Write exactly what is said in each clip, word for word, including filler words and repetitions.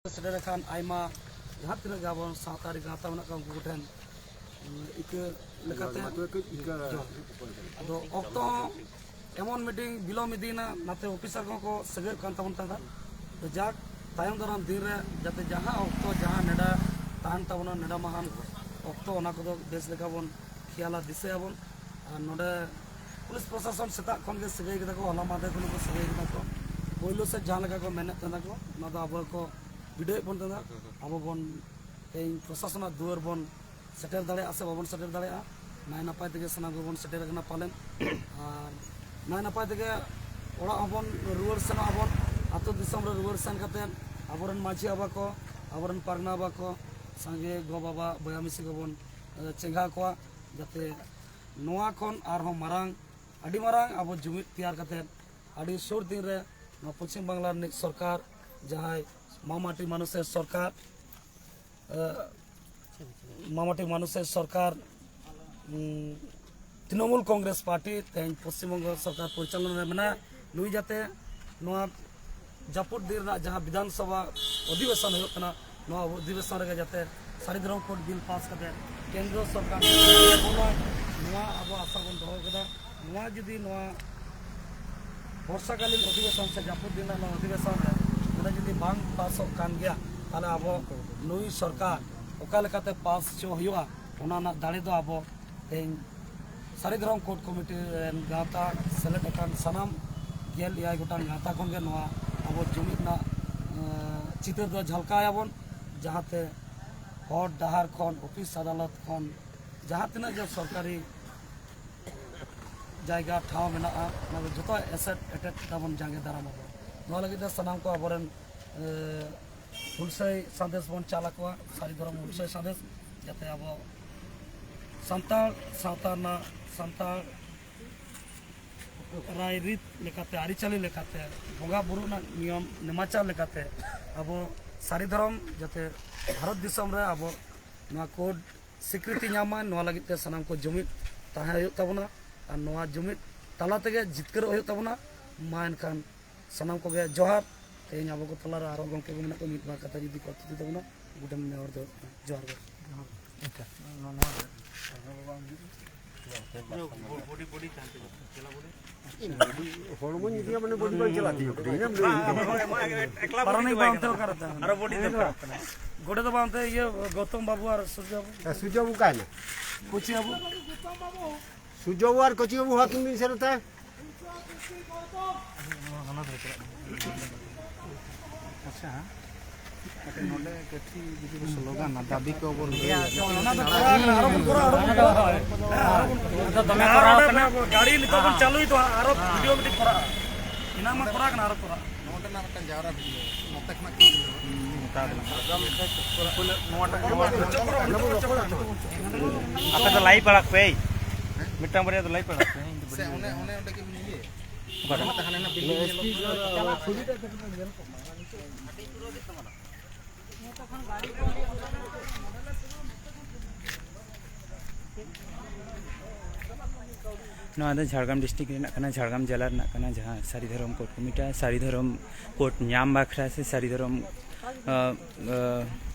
ᱥᱮᱴᱮᱨ ᱟᱠᱟᱱ ᱟᱭᱢᱟ ᱡᱟᱦᱟᱸ ᱛᱤᱱᱟᱹᱜ ᱜᱮ ᱟᱵᱚ ᱥᱟᱶᱛᱟ ᱟᱹᱨᱤ ᱜᱟᱶᱛᱟ ᱢᱮᱱᱟᱜ ᱠᱚᱣᱟ, ᱩᱱᱠᱩ ᱠᱚᱴᱷᱮᱱ ᱤᱠᱟᱹ ᱞᱮᱠᱟᱛᱮ ᱡᱚᱦᱟᱨ᱾ ᱟᱫᱚ ᱚᱠᱛᱚ ᱦᱚᱸ ᱮᱢᱚᱱ ᱢᱤᱫᱴᱤᱝ ᱵᱤᱞᱚᱢ ᱤᱫᱤᱭᱮᱱᱟ, ᱱᱟᱛᱮ ᱚᱯᱷᱤᱥᱟᱨ ᱠᱚᱦᱚᱸ ᱠᱚ ᱥᱟᱹᱜᱟᱹᱭᱚᱜ ᱠᱟᱱ ᱛᱟᱵᱚᱱ ᱛᱟᱦᱮᱸᱫ᱾ ᱛᱚ ᱡᱟᱠ, ᱛᱟᱭᱚᱢ ᱫᱟᱨᱟᱢ ᱫᱤᱱ ᱨᱮ ᱡᱟᱛᱮ ᱡᱟᱦᱟᱸ ᱚᱠᱛᱚ, ᱡᱟᱦᱟᱸ ᱱᱮᱰᱟ ᱛᱟᱦᱮᱱ ᱛᱟᱵᱚᱱᱟ, ᱱᱮᱰᱟ ᱢᱟᱦᱟᱱ ᱚᱠᱛᱚ, ᱚᱱᱟ ᱠᱚᱫᱚ ᱵᱮᱥ ᱞᱮᱠᱟ ᱵᱚᱱ ᱠᱷᱮᱭᱟᱞᱟ, ᱫᱤᱥᱟᱹᱭᱟᱵᱚᱱ᱾ ᱟᱨ ᱱᱚᱰᱮ ᱯᱩᱞᱤᱥ ᱯᱨᱚᱥᱟᱥᱚᱱ ᱥᱮᱛᱟᱜ ᱠᱷᱚᱱ ᱜᱮ ᱥᱟᱹᱜᱟᱹᱭ ᱠᱮᱫᱟ ᱠᱚ, ᱦᱚᱞᱟ ᱢᱟᱦᱫᱮᱨ ᱠᱷᱚᱱ ᱠᱚ ᱥᱟᱹᱜᱟᱹᱭ ᱠᱮᱫᱟ ᱠᱚ᱾ ᱯᱳᱭᱞᱳ ᱥᱮᱫ ᱡᱟᱦᱟᱸ ᱞᱮᱠᱟ ᱠᱚ ᱢᱮᱱᱮᱫ ᱛᱟᱦᱮᱱᱟ ᱠᱚ, ᱚᱱᱟ ᱫᱚ ᱟᱵᱚ ᱠᱚ ᱵᱤᱰᱟᱹᱣᱮᱫ ᱵᱚᱱ ᱛᱟᱦᱮᱱᱟ᱾ ᱟᱵᱚ ᱵᱚᱱ ᱛᱮᱦᱮᱧ ᱯᱨᱚᱥᱟᱥᱚᱱᱟᱜ ᱫᱩᱣᱟᱹᱨ ᱵᱚᱱ ᱥᱮᱴᱮᱨ ᱫᱟᱲᱮᱭᱟᱜᱼᱟ ᱥᱮ ᱵᱟᱵᱚᱱ ᱥᱮᱴᱮᱨ ᱫᱟᱲᱮᱭᱟᱜᱼᱟ, ᱱᱟᱭ ᱱᱟᱯᱟᱭ ᱛᱮᱜᱮ ᱥᱟᱱᱟᱢ ᱜᱮᱵᱚᱱ ᱥᱮᱴᱮᱨ ᱟᱠᱟᱱᱟ ᱯᱟᱞᱮᱱ᱾ ᱟᱨ ᱱᱟᱭ ᱱᱟᱯᱟᱭ ᱛᱮᱜᱮ ᱚᱲᱟᱜ ᱦᱚᱸᱵᱚᱱ ᱨᱩᱣᱟᱹᱲ ᱥᱮᱱᱚᱜ ᱟᱵᱚᱱ, ᱟᱹᱛᱩ ᱫᱤᱥᱚᱢ ᱨᱮ ᱨᱩᱣᱟᱹᱲ ᱥᱮᱱ ᱠᱟᱛᱮᱫ ᱟᱵᱚᱨᱮᱱ ᱢᱟᱹᱡᱷᱤ ᱵᱟᱵᱟ ᱠᱚ, ᱟᱵᱚᱨᱮᱱ ᱯᱟᱨᱜᱟᱱᱟ ᱵᱟᱵᱟ ᱠᱚ, ᱥᱟᱸᱜᱮ ᱜᱚ ᱵᱟᱵᱟ ᱵᱚᱭᱦᱟ ᱢᱤᱥᱤ ᱠᱚᱵᱚᱱ, ᱮ, ᱪᱮᱸᱜᱷᱟ ᱠᱚᱣᱟ, ᱡᱟᱛᱮ ᱱᱚᱣᱟ ᱠᱷᱚᱱ ᱟᱨᱦᱚᱸ ᱢᱟᱨᱟᱝ, ᱟᱹᱰᱤ ᱢᱟᱨᱟᱝ ᱟᱵᱚ ᱡᱩᱢᱤᱫ ᱛᱮᱭᱟᱨ ᱠᱟᱛᱮᱫ ᱟᱹᱰᱤ ᱥᱩᱨ ᱫᱤᱱ ᱨᱮ ᱱᱚᱣᱟ ᱯᱚᱪᱷᱤᱢ ᱵᱟᱝᱞᱟ ᱨᱤᱱᱤᱡ ᱥᱚᱨᱠᱟᱨ, ᱡᱟᱦᱟᱸᱭ ᱢᱟᱢᱟᱴᱤ ᱢᱟᱱᱩᱥᱮᱨ ᱥᱚᱨᱠᱟᱨ, ᱮ, ᱢᱟᱢᱟᱴᱤ ᱢᱟᱱᱩᱥᱮᱨ ᱥᱚᱨᱠᱟᱨ, ᱩᱢ, ᱛᱨᱤᱱᱚᱢᱩᱞ ᱠᱚᱝᱜᱨᱮᱥ ᱯᱟᱨᱴᱤ ᱛᱮᱦᱮᱧ ᱯᱚᱥᱪᱤᱢ ᱵᱚᱝᱜᱚ ᱥᱚᱨᱠᱟᱨ ᱯᱚᱨᱤᱪᱟᱞᱚᱱᱟ ᱨᱮ ᱢᱮᱱᱟᱭᱟ, ᱱᱩᱭ ᱡᱟᱛᱮ ᱱᱚᱣᱟ ᱡᱟᱹᱯᱩᱫ ᱫᱤᱱ ᱨᱮᱱᱟᱜ ᱡᱟᱦᱟᱸ ᱵᱤᱫᱷᱟᱱ ᱥᱚᱵᱷᱟ ᱚᱫᱷᱤᱵᱮᱥᱚᱱ ᱦᱩᱭᱩᱜ ᱠᱟᱱᱟ, ᱱᱚᱣᱟ ᱚᱫᱷᱤᱵᱮᱥᱚᱱ ᱨᱮᱜᱮ ᱡᱟᱛᱮ ᱥᱟᱹᱨᱤ ᱫᱷᱚᱨᱚᱢ ᱠᱳᱰ ᱵᱤᱞ ᱯᱟᱥ ᱠᱟᱛᱮ ᱠᱮᱱᱫᱨᱚ ᱥᱚᱨᱠᱟᱨ ᱱᱚᱣᱟ ᱟᱵᱚ ᱟᱥᱟ ᱵᱚᱱ ᱫᱚᱦᱚ ᱠᱟᱫᱟ᱾ ᱱᱚᱣᱟ ᱡᱩᱫᱤ ᱱᱚᱣᱟ ᱵᱚᱨᱥᱟᱠᱟᱞᱤᱱ ᱚᱫᱷᱤᱵᱮᱥᱚᱱ ᱥᱮ ᱡᱟᱹᱯᱩᱫ ᱫᱤᱱ ᱨᱮᱱᱟᱜ ᱱᱚᱣᱟ ᱚᱫᱷᱤᱵᱮᱥᱚᱱ ᱨᱮ ᱱᱚᱰᱮ ᱡᱩᱫᱤ ᱵᱟᱝ ᱯᱟᱥᱚᱜ ᱠᱟᱱ ᱜᱮᱭᱟ, ᱛᱟᱦᱚᱞᱮ ᱟᱵᱚ ᱱᱩᱭ ᱥᱚᱨᱠᱟᱨ ᱚᱠᱟ ᱞᱮᱠᱟᱛᱮ ᱯᱟᱥ ᱦᱚᱪᱚ ᱦᱩᱭᱩᱜᱼᱟ, ᱚᱱᱟ ᱨᱮᱱᱟᱜ ᱫᱟᱲᱮ ᱫᱚ ᱟᱵᱚ ᱛᱮᱦᱮᱧ ᱥᱟᱹᱨᱤ ᱫᱷᱚᱨᱚᱢ ᱠᱳᱰ ᱠᱚᱢᱤᱴᱤ ᱨᱮᱱ ᱜᱟᱶᱛᱟ ᱥᱮᱞᱮᱫ ᱟᱠᱟᱱ ᱥᱟᱱᱟᱢ ᱜᱮᱞ ᱮᱭᱟᱭ ᱜᱚᱴᱟᱝ ᱜᱟᱶᱛᱟ ᱠᱷᱚᱱ ᱜᱮ ᱱᱚᱣᱟ ᱟᱵᱚ ᱡᱩᱢᱤᱫ ᱨᱮᱱᱟᱜ, ᱮᱸ, ᱪᱤᱛᱟᱹᱨ ᱫᱚ ᱡᱷᱟᱞᱠᱟᱣ ᱟᱵᱚᱱ, ᱡᱟᱦᱟᱸᱛᱮ ᱦᱚᱨ ᱰᱟᱦᱟᱨ ᱠᱷᱚᱱ, ᱚᱯᱷᱤᱥ ᱟᱫᱟᱞᱚᱛ ᱠᱷᱚᱱ, ᱡᱟᱦᱟᱸ ᱛᱤᱱᱟᱹᱜ ᱜᱮ ᱥᱚᱨᱠᱟᱨᱤ ᱡᱟᱭᱜᱟ ᱴᱷᱟᱶ ᱢᱮᱱᱟᱜᱼᱟ, ᱚᱱᱟ ᱠᱚ ᱡᱚᱛᱚ ᱮᱥᱮᱫ ᱮᱴᱮᱫ ᱛᱟᱵᱚᱱ ᱡᱟᱸᱜᱮ ᱫᱟᱨᱟᱢ ᱟᱵᱚᱱ᱾ ᱱᱚᱣᱟ ᱞᱟᱹᱜᱤᱫ ᱛᱮ ᱥᱟᱱᱟᱢ ᱠᱚ ᱟᱵᱚᱨᱮᱱ, ᱮ, ᱦᱩᱞᱥᱟᱹᱭ ᱥᱟᱸᱫᱮᱥ ᱵᱚᱱ ᱪᱟᱞ ᱟᱠᱚᱣᱟ, ᱥᱟᱹᱨᱤ ᱫᱷᱚᱨᱚᱢ ᱦᱩᱞᱥᱟᱹᱭ ᱥᱟᱸᱫᱮᱥ, ᱡᱟᱛᱮ ᱟᱵᱚ ᱥᱟᱱᱛᱟᱲ ᱥᱟᱶᱛᱟ ᱨᱮᱱᱟᱜ, ᱥᱟᱱᱛᱟᱲ ᱨᱟᱭ ᱨᱤᱛ ᱞᱮᱠᱟᱛᱮ, ᱟᱹᱨᱤᱪᱟᱹᱞᱤ ᱞᱮᱠᱟᱛᱮ, ᱵᱚᱸᱜᱟ ᱵᱩᱨᱩ ᱨᱮᱱᱟᱜ ᱱᱤᱭᱚᱢ ᱱᱮᱢᱟᱪᱟᱨ ᱞᱮᱠᱟᱛᱮ ᱟᱵᱚ ᱥᱟᱹᱨᱤ ᱫᱷᱚᱨᱚᱢ ᱡᱟᱛᱮ ᱵᱷᱟᱨᱚᱛ ᱫᱤᱥᱚᱢ ᱨᱮ ᱟᱵᱚ ᱱᱚᱣᱟ ᱠᱳᱰ ᱥᱤᱠᱨᱤᱛᱤ ᱧᱟᱢ ᱢᱟᱭ, ᱱᱚᱣᱟ ᱞᱟᱹᱜᱤᱫ ᱛᱮ ᱥᱟᱱᱟᱢ ᱠᱚ ᱡᱩᱢᱤᱫ ᱛᱟᱦᱮᱸ ᱦᱩᱭᱩᱜ ᱛᱟᱵᱚᱱᱟ ᱟᱨ ᱱᱚᱣᱟ ᱡᱩᱢᱤᱫ ᱛᱟᱞᱟ ᱛᱮᱜᱮ ᱡᱤᱛᱠᱟᱹᱨᱚᱜ ᱦᱩᱭᱩᱜ ᱛᱟᱵᱚᱱᱟ᱾ ᱢᱟ ᱮᱱᱠᱷᱟᱱ ᱥᱟᱱᱟᱢ ᱠᱚᱜᱮ ᱡᱚᱦᱟᱨ᱾ ᱛᱮᱦᱮᱧ ᱟᱵᱚ ᱠᱚ ᱛᱟᱞᱟᱨᱮ ᱟᱨᱚ ᱜᱚᱢᱠᱮ ᱠᱚ ᱢᱮᱱᱟᱜ ᱠᱚᱣᱟ, ᱢᱤᱫ ᱵᱟᱨ ᱠᱟᱛᱷᱟ ᱡᱩᱫᱤ ᱠᱚ ᱛᱷᱩᱛᱤ ᱛᱟᱵᱚᱱᱟ, ᱩᱱᱠᱩ ᱴᱷᱮᱱ ᱱᱮᱦᱚᱨ ᱫᱚ ᱦᱩᱭᱩᱜ ᱠᱟᱱᱟ᱾ ᱡᱚᱦᱟᱨ ᱜᱮ᱾ ᱟᱪᱪᱷᱟ, ᱱᱚᱣᱟ ᱦᱚᱲᱢᱚᱧ ᱤᱫᱤᱭᱟ, ᱢᱟᱱᱮ ᱵᱚᱰᱤ ᱵᱟᱝ ᱪᱟᱞᱟᱜ ᱛᱤᱧᱟᱹ, ᱠᱟᱹᱴᱤᱡ ᱧᱟᱢ ᱞᱮ᱾ ᱯᱟᱨᱟᱱᱤᱠ ᱵᱟᱝ ᱛᱮ ᱚᱠᱟᱨᱮ ᱛᱟᱦᱮᱱᱟ? ᱟᱨᱚ ᱵᱚᱰᱤ ᱫᱚᱨᱠᱟᱨᱚᱜ ᱠᱟᱱᱟ᱾ ᱜᱚᱰᱮᱛ ᱵᱟᱝ ᱛᱮ ᱤᱭᱟᱹ ᱜᱚᱛᱚᱢ ᱵᱟᱹᱵᱩ ᱟᱨ ᱥᱩᱨᱡᱚ ᱵᱟᱹᱵᱩ? ᱦᱮᱸ, ᱥᱩᱨᱡᱚ ᱵᱟᱹᱵᱩ ᱚᱠᱟᱭᱮᱱᱟ? ᱠᱩᱪᱤ ᱵᱟᱹᱵᱩ? ᱥᱩᱨᱡᱚ ᱵᱟᱹᱵᱩ ᱟᱨ ᱠᱩᱪᱤ ᱵᱟᱹᱵᱩ ᱦᱚᱸ ᱠᱤᱱ ᱫᱤᱱ ᱥᱮᱱ ᱛᱟᱭ᱾ ᱟᱪᱪᱷᱟ, ᱱᱚᱰᱮ ᱠᱟᱹᱴᱤᱡ ᱡᱩᱫᱤ ᱵᱚ ᱥᱞᱳᱜᱟᱱᱟ, ᱫᱟᱵᱤ ᱠᱚ ᱵᱚᱱ ᱞᱟᱹᱭᱟ᱾ ᱚᱱᱟ ᱫᱚ ᱠᱚᱨᱟᱣ ᱠᱟᱱᱟ, ᱟᱨᱚ ᱵᱚᱱ ᱠᱚᱨᱟᱣᱟ, ᱟᱨᱚ ᱵᱚᱱ ᱠᱚᱨᱟᱣᱟ᱾ ᱟᱫᱚ ᱫᱚᱢᱮ ᱠᱚᱨᱟᱣ ᱠᱟᱱᱟ᱾ ᱜᱟᱹᱲᱤ ᱱᱤᱛᱚᱜ ᱵᱚᱱ ᱪᱟᱹᱞᱩᱭ ᱫᱚ, ᱟᱨᱚ ᱵᱷᱤᱰᱤᱭᱳ ᱢᱤᱫᱴᱤᱡ ᱠᱚᱨᱟᱜᱼᱟ᱾ ᱮᱱᱟᱝ ᱢᱟ ᱠᱚᱨᱟᱣ ᱠᱟᱱᱟ, ᱟᱨᱚ ᱠᱚᱨᱟᱜᱼᱟ᱾ ᱱᱚᱰᱮᱱᱟᱜ ᱢᱤᱫᱴᱟᱝ ᱡᱟᱣᱨᱟ ᱵᱷᱤᱰᱤᱭᱳ, ᱱᱚᱛᱮ ᱠᱷᱚᱱᱟᱜ ᱠᱤᱪᱷᱩ ᱱᱚᱣᱟᱴᱟᱜ, ᱱᱚᱣᱟᱴᱟᱜ᱾ ᱟᱯᱮ ᱫᱚ ᱞᱟᱭᱤᱵᱷ ᱟᱲᱟᱜ ᱯᱮ, ᱢᱤᱫᱴᱟᱝ ᱵᱟᱨᱭᱟ ᱫᱚ ᱞᱟᱭᱤᱵᱷ ᱟᱲᱟᱜ ᱯᱮ᱾ ᱥᱮ ᱚᱱᱮ, ᱚᱱᱮ ᱚᱸᱰᱮ ᱜᱮ ᱢᱮᱱᱟᱭᱟ᱾ ᱚᱠᱟᱴᱟᱜ? ᱦᱟᱱᱟ ᱱᱟ ᱵᱤᱞᱰᱤᱝ ᱧᱮᱞᱚᱜ ᱠᱟᱱᱟ᱾ ᱱᱚᱣᱟ ᱫᱚ ᱡᱷᱟᱲᱜᱨᱟᱢ ᱰᱤᱥᱴᱨᱤᱠᱴ ᱨᱮᱱᱟᱜ ᱠᱟᱱᱟ, ᱡᱷᱟᱲᱜᱨᱟᱢ ᱡᱮᱞᱟ ᱨᱮᱱᱟᱜ ᱠᱟᱱᱟ, ᱡᱟᱦᱟᱸ ᱥᱟᱹᱨᱤ ᱫᱷᱚᱨᱚᱢ ᱠᱳᱰ ᱠᱚᱢᱤᱴᱤ, ᱥᱟᱹᱨᱤ ᱫᱷᱚᱨᱚᱢ ᱠᱳᱰ ᱧᱟᱢ ᱵᱟᱠᱷᱨᱟ ᱥᱮ ᱥᱟᱹᱨᱤ ᱫᱷᱚᱨᱚᱢ, ᱟᱸ, ᱟᱸ,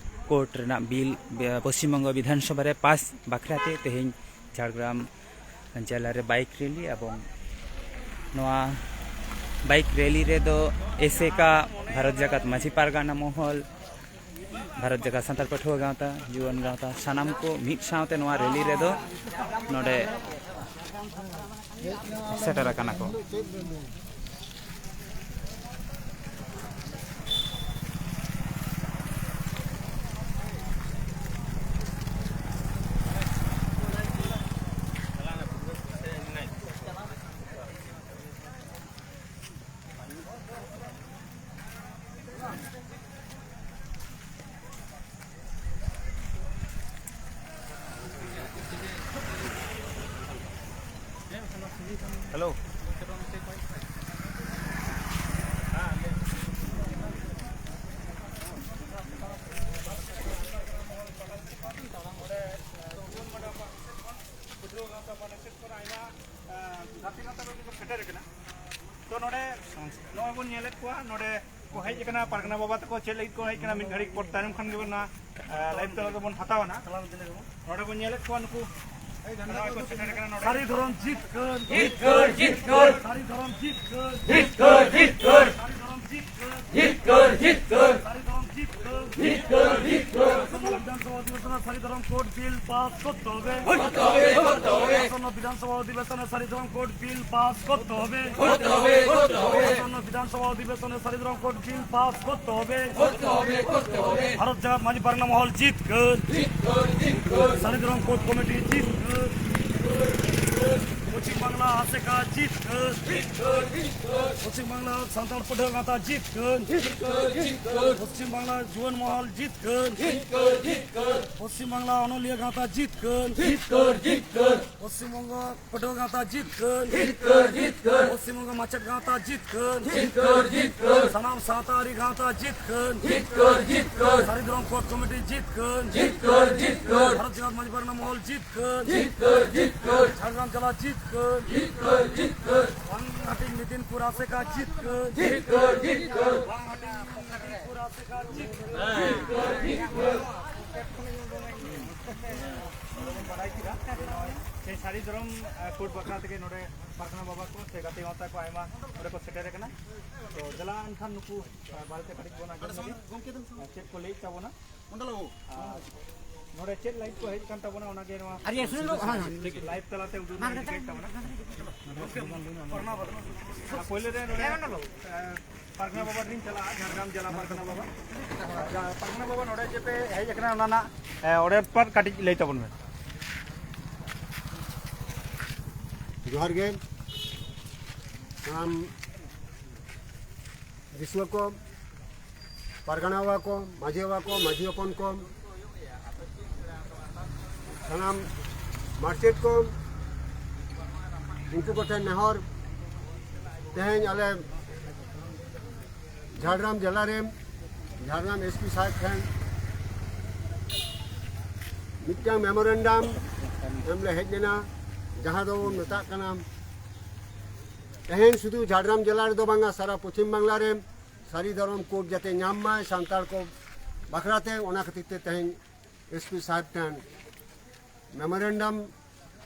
ᱠᱳᱰ ᱨᱮᱱᱟᱜ ᱵᱤᱞ, ᱵᱮ-, ᱯᱚᱥᱪᱤᱢ ᱵᱚᱝᱜᱚ ᱵᱤᱫᱷᱟᱱ ᱥᱚᱵᱷᱟ ᱨᱮ ᱯᱟᱥ ᱵᱟᱠᱷᱨᱟ ᱛᱮ ᱛᱮᱦᱮᱧ ᱡᱷᱟᱲᱜᱨᱟᱢ ᱡᱮᱞᱟ ᱨᱮ ᱵᱟᱭᱤᱠ ᱨᱮᱞᱤ, ᱮᱵᱚᱝ ᱱᱚᱣᱟ ᱵᱟᱭᱤᱠ ᱨᱮᱞᱤ ᱨᱮᱫᱚ ᱮᱥᱮᱠᱟ, ᱵᱷᱟᱨᱚᱛ ᱡᱟᱠᱟᱛ ᱢᱟᱹᱡᱷᱤ ᱯᱟᱨᱜᱟᱱᱟ ᱢᱚᱦᱚᱞ, ᱵᱷᱟᱨᱚᱛ ᱡᱟᱠᱟᱛ ᱥᱟᱱᱛᱟᱲ ᱯᱟᱹᱴᱷᱩᱣᱟᱹ ᱜᱟᱶᱛᱟ, ᱡᱩᱣᱟᱹᱱ ᱜᱟᱶᱛᱟ, ᱥᱟᱱᱟᱢ ᱠᱚ ᱢᱤᱫ ᱥᱟᱶᱛᱮ ᱱᱚᱣᱟ ᱨᱮᱞᱤ ᱨᱮᱫᱚ ᱱᱚᱰᱮ ᱥᱮᱴᱮᱨ ᱟᱠᱟᱱᱟ ᱠᱚ᱾ ᱦᱮᱞᱳ᱾ ᱯᱟᱹᱴᱷᱩᱣᱟᱹ ᱜᱟᱶᱛᱟ ᱯᱟᱦᱴᱟ ᱥᱮᱫ ᱠᱷᱚᱱ ᱟᱭᱢᱟ, ᱟᱸ, ᱜᱟᱛᱮ ᱜᱟᱶᱛᱟ ᱠᱚ ᱥᱮᱴᱮᱨ ᱟᱠᱟᱱᱟ᱾ ᱛᱚ, ᱱᱚᱰᱮ ᱱᱚᱜᱼᱚᱭ ᱵᱚᱱ ᱧᱮᱞᱮᱫ ᱠᱚᱣᱟ, ᱱᱚᱰᱮ ᱠᱚ ᱦᱮᱡ ᱟᱠᱟᱱᱟ ᱯᱟᱨᱜᱟᱱᱟ ᱵᱟᱵᱟ ᱛᱟᱠᱚ, ᱪᱮᱫ ᱞᱟᱹᱜᱤᱫ ᱠᱚ ᱦᱮᱡ ᱟᱠᱟᱱᱟ, ᱢᱤᱫ ᱜᱷᱟᱹᱲᱤᱡ ᱯᱚᱨ ᱛᱟᱭᱱᱚᱢ ᱠᱷᱟᱱ ᱜᱮ ᱚᱱᱟ ᱞᱟᱭᱤᱵᱷ ᱛᱟᱞᱟ ᱫᱚᱵᱚᱱ ᱦᱟᱛᱟᱣᱟ ᱱᱟᱜ᱾ ᱱᱚᱰᱮ ᱵᱚᱱ ᱧᱮᱞᱮᱫ ᱠᱚᱣᱟ ᱱᱩᱠᱩ ᱱᱚᱜᱼᱚᱭ ᱠᱚ ᱥᱮᱴᱮᱨ ᱟᱠᱟᱱᱟ ᱱᱚᱰᱮ᱾ ᱥᱟᱹᱨᱤ ᱫᱷᱚᱨᱚᱢ ᱡᱤᱛᱠᱟᱹᱨ᱾ ᱡᱤᱛᱠᱟᱹᱨ, ᱡᱤᱛᱠᱟᱹᱨ᱾ ᱥᱟᱹᱨᱤ ᱫᱷᱚᱨᱚᱢ ᱡᱤᱛᱠᱟᱹᱨ᱾ ᱡᱤᱛᱠᱟᱹᱨ, ᱡᱤᱛᱠᱟᱹᱨ᱾ ᱥᱟᱹᱨᱤ ᱫᱷᱚᱨᱚᱢ ᱡᱤᱛᱠᱟᱹᱨ᱾ ᱡᱤᱛᱠᱟᱹᱨ, ᱡᱤᱛᱠᱟᱹᱨ᱾ ᱥᱟᱹᱨᱤ ᱫᱷᱚᱨᱚᱢ ᱡᱤᱛᱠᱟᱹᱨ᱾ ᱡᱤᱛᱠᱟᱹᱨ, ᱡᱤᱛᱠᱟᱹᱨ᱾ ᱟᱥᱚᱱᱱᱚ ᱵᱤᱫᱷᱟᱱᱥᱚᱵᱷᱟ ᱚধিবেশনে ᱥᱟᱹᱨᱤ ᱫᱷᱚᱨᱚᱢ কোড বিল পাস করতে হবে। করতে হবে, করতে হবে। আসন্ন বিধানসভা অধিবেশনে সারি ধরম কোড বিল পাস করতে হবে। করতে হবে, করতে হবে। আসন্ন বিধানসভা অধিবেশনে সারি ধরম কোড বিল পাস করতে হবে। করতে হবে, করতে হবে। ভারত জাগাত মাঝি পারগানা মহল জিতকার। জিতকার, জিতকার। সারি ধরম কোড কমিটি জিতকার। পশ্চিম বাংলা আশেকা জিতকার। জিতকার, জিতকার। পশ্চিম বাংলা সান্তাল পাᱹᱴᱷᱩᱣᱟᱹ ᱜᱟᱶᱛᱟ ᱡᱤᱛᱠᱟᱹᱨ᱾ ᱡᱤᱛᱠᱟᱹᱨ, ᱡᱤᱛᱠᱟᱹᱨ᱾ ᱯᱚᱥᱪᱤᱢ ᱵᱟᱝᱞᱟ ᱡᱩᱣᱟᱹᱱ ᱢᱚᱦᱚᱞ ᱡᱤᱛᱠᱟᱹᱨ᱾ ᱡᱤᱛᱠᱟᱹᱨ, ᱡᱤᱛᱠᱟᱹᱨ᱾ ᱯᱚᱥᱪᱤᱢ ᱵᱟᱝᱞᱟ ᱚᱱᱚᱞᱤᱭᱟᱹ ᱜᱟᱶᱛᱟ ᱡᱤᱛᱠᱟᱹᱨ᱾ ᱡᱤᱛᱠᱟᱹᱨ, ᱡᱤᱛᱠᱟᱹᱨ᱾ ᱯᱚᱥᱪᱤᱢ ᱵᱚᱝᱜᱚ ᱯᱟᱹᱴᱷᱩᱣᱟᱹ ᱜᱟᱶᱛᱟ ᱡᱤᱛᱠᱟᱹᱨ᱾ ᱡᱤᱛᱠᱟᱹᱨ, ᱡᱤᱛᱠᱟᱹᱨ᱾ ᱯᱚᱥᱪᱤᱢ ᱵᱚᱝᱜᱚ ᱢᱟᱪᱮᱫ ᱜᱟᱶᱛᱟ ᱡᱤᱛᱠᱟᱹᱨ᱾ ᱡᱤᱛᱠᱟᱹᱨ, ᱡᱤᱛᱠᱟᱹᱨ᱾ ᱥᱟᱱᱟᱢ ᱥᱟᱶᱛᱟ ᱟᱹᱨᱤ ᱜᱟᱶᱛᱟ ᱡᱤᱛᱠᱟᱹᱨ᱾ ᱡᱤᱛᱠᱟᱹᱨ, ᱡᱤᱛᱠᱟᱹᱨ᱾ ᱥᱟᱹᱨᱤ ᱫᱷᱚᱨᱚᱢ ᱠᱳᱰ ᱠᱚᱢᱤᱴᱤ ᱡᱤᱛᱠᱟᱹᱨ᱾ ᱡᱤᱛᱠᱟᱹᱨ, ᱡᱤᱛᱠᱟᱹᱨ᱾ ᱵᱷᱟᱨᱚᱛ ᱡᱟᱠᱟᱛ ᱢᱟᱹᱡᱷᱤ ᱯᱟᱨᱜᱟᱱᱟ ᱢᱚᱦᱚᱞ ᱡᱤᱛᱠᱟᱹᱨ᱾ ᱡᱤᱛᱠᱟᱹᱨ, ᱡᱤᱛᱠᱟᱹᱨ᱾ ᱡᱷᱟᱲᱜᱨᱟᱢ ᱡᱮᱞᱟ ᱡᱤᱛᱠᱟᱹᱨ᱾ ᱡᱤᱛᱠᱟᱹᱨ, ᱡᱤᱛᱠᱟᱹᱨ᱾ ᱵᱟᱝ ᱦᱟᱹᱴᱤᱧ ᱢᱮᱫᱤᱱᱯᱩᱨ ᱟᱥᱮᱠᱟ ᱡᱤᱛᱠᱟᱹᱨ᱾ ᱡᱤᱛᱠᱟᱹᱨ, ᱡᱤᱛᱠᱟᱹᱨ᱾ ᱵᱟᱝ ᱦᱟᱹᱴᱤᱧ ᱢᱮᱫᱤᱱᱯᱩᱨ ᱟᱥᱮᱠᱟ ᱡᱤᱛᱠᱟᱹᱨ᱾ ᱡᱤᱛᱠᱟᱹᱨ, ᱡᱤᱛᱠᱟᱹᱨ᱾ ᱵᱚᱱ ᱵᱟᱲᱟᱭ ᱠᱮᱫᱟ ᱡᱮ ᱱᱚᱜᱼᱚᱭ ᱥᱟᱹᱨᱤ ᱫᱷᱚᱨᱚᱢ, ᱮ, ᱠᱳᱰ ᱵᱟᱠᱷᱨᱟ ᱛᱮᱜᱮ ᱱᱚᱰᱮ ᱯᱟᱨᱜᱟᱱᱟ ᱵᱟᱵᱟ ᱠᱚ ᱥᱮ ᱜᱟᱛᱮ ᱜᱟᱶᱛᱟ ᱠᱚ ᱟᱭᱢᱟ ᱱᱚᱰᱮ ᱠᱚ ᱥᱮᱴᱮᱨ ᱟᱠᱟᱱᱟ᱾ ᱛᱚ ᱫᱮᱞᱟ ᱮᱱᱠᱷᱟᱱ ᱱᱩᱠᱩ, ᱮ, ᱵᱟᱨᱮᱛᱮ ᱠᱟᱹᱴᱤᱡ ᱵᱚᱱ ᱟᱸᱡᱚᱢ ᱞᱮᱜᱮ, ᱮ, ᱪᱮᱫ ᱠᱚ ᱞᱟᱹᱭᱮᱫ ᱛᱟᱵᱚᱱᱟ᱾ ᱟᱨ ᱱᱚᱰᱮ ᱪᱮᱫ ᱞᱟᱭᱤᱵᱷ ᱠᱚ ᱦᱮᱡ ᱟᱠᱟᱱ ᱛᱟᱵᱚᱱᱟ, ᱚᱱᱟᱜᱮ ᱱᱚᱣᱟ ᱟᱨ ᱤᱭᱟᱹ ᱥᱩᱱᱩᱢ ᱫᱚ, ᱦᱮᱸ, ᱦᱮᱸ, ᱴᱷᱤᱠ᱾ ᱞᱟᱭᱤᱵᱷ ᱛᱟᱞᱟᱛᱮ ᱩᱫᱩᱜ ᱨᱮᱱᱟᱜ ᱨᱤᱠᱟᱹᱭᱮᱫ ᱛᱟᱵᱚᱱᱟ᱾ ᱟᱨ ᱯᱳᱭᱞᱳ ᱨᱮ ᱱᱚᱰᱮ, ᱮ, ᱯᱟᱨᱜᱟᱱᱟ ᱵᱟᱵᱟ ᱴᱷᱮᱱ ᱪᱟᱞᱟᱜᱼᱟ, ᱡᱷᱟᱲᱜᱨᱟᱢ ᱡᱮᱞᱟ ᱯᱟᱨᱜᱟᱱᱟ ᱵᱟᱵᱟ᱾ ᱟᱪᱪᱷᱟ, ᱯᱟᱨᱜᱟᱱᱟ ᱵᱟᱵᱟ ᱱᱚᱰᱮ ᱡᱮ ᱯᱮ ᱦᱮᱡ ᱟᱠᱟᱱᱟ, ᱚᱱᱟ ᱨᱮᱱᱟᱜ, ᱮ, ᱚᱸᱰᱮ ᱯᱟᱨ ᱠᱟᱹᱴᱤᱡ ᱞᱟᱹᱭ ᱛᱟᱵᱚᱱ ᱢᱮ᱾ ᱡᱚᱦᱟᱨ ᱜᱮ᱾ ᱟᱢ ᱫᱤᱥᱩᱣᱟᱹ ᱠᱚ, ᱯᱟᱨᱜᱟᱱᱟ ᱵᱟᱵᱟ ᱠᱚ, ᱢᱟᱹᱡᱷᱤ ᱵᱟᱵᱟ ᱠᱚ, ᱢᱟᱹᱡᱷᱤ ᱦᱚᱯᱚᱱ ᱠᱚ, ᱥᱟᱱᱟᱢ ᱢᱟᱨᱪᱮᱴ ᱠᱚ, ᱩᱱᱠᱩ ᱠᱚᱴᱷᱮᱱ ᱱᱮᱦᱚᱨ, ᱛᱮᱦᱮᱧ ᱟᱞᱮ ᱡᱷᱟᱲᱜᱨᱟᱢ ᱡᱮᱞᱟ ᱨᱮ ᱡᱷᱟᱲᱜᱨᱟᱢ ᱮᱥ ᱯᱤ ᱥᱟᱦᱮᱵᱽ ᱴᱷᱮᱱ ᱢᱤᱫᱴᱟᱝ ᱢᱮᱢᱳᱨᱮᱱᱰᱟᱢ ᱮᱢ ᱞᱮ ᱦᱮᱡ ᱞᱮᱱᱟ, ᱡᱟᱦᱟᱸ ᱫᱚᱵᱚᱱ ᱢᱮᱛᱟᱜ ᱠᱟᱱᱟ, ᱛᱮᱦᱮᱧ ᱥᱩᱫᱷᱩ ᱡᱷᱟᱲᱜᱨᱟᱢ ᱡᱮᱞᱟ ᱨᱮᱫᱚ ᱵᱟᱝᱟ, ᱥᱟᱨᱟ ᱯᱚᱪᱷᱤᱢ ᱵᱟᱝᱞᱟ ᱨᱮ ᱥᱟᱹᱨᱤ ᱫᱷᱚᱨᱚᱢ ᱠᱳᱰ ᱡᱟᱛᱮ ᱧᱟᱢ ᱢᱟᱭ ᱥᱟᱱᱛᱟᱲ ᱠᱚ ᱵᱟᱠᱷᱨᱟᱛᱮ, ᱚᱱᱟ ᱠᱷᱟᱹᱛᱤᱨ ᱛᱮ ᱛᱮᱦᱮᱧ ᱮᱥᱯᱤ ᱥᱟᱦᱮᱵᱽ ᱴᱷᱮᱱ ᱢᱮᱢᱳᱨᱮᱱᱰᱟᱢ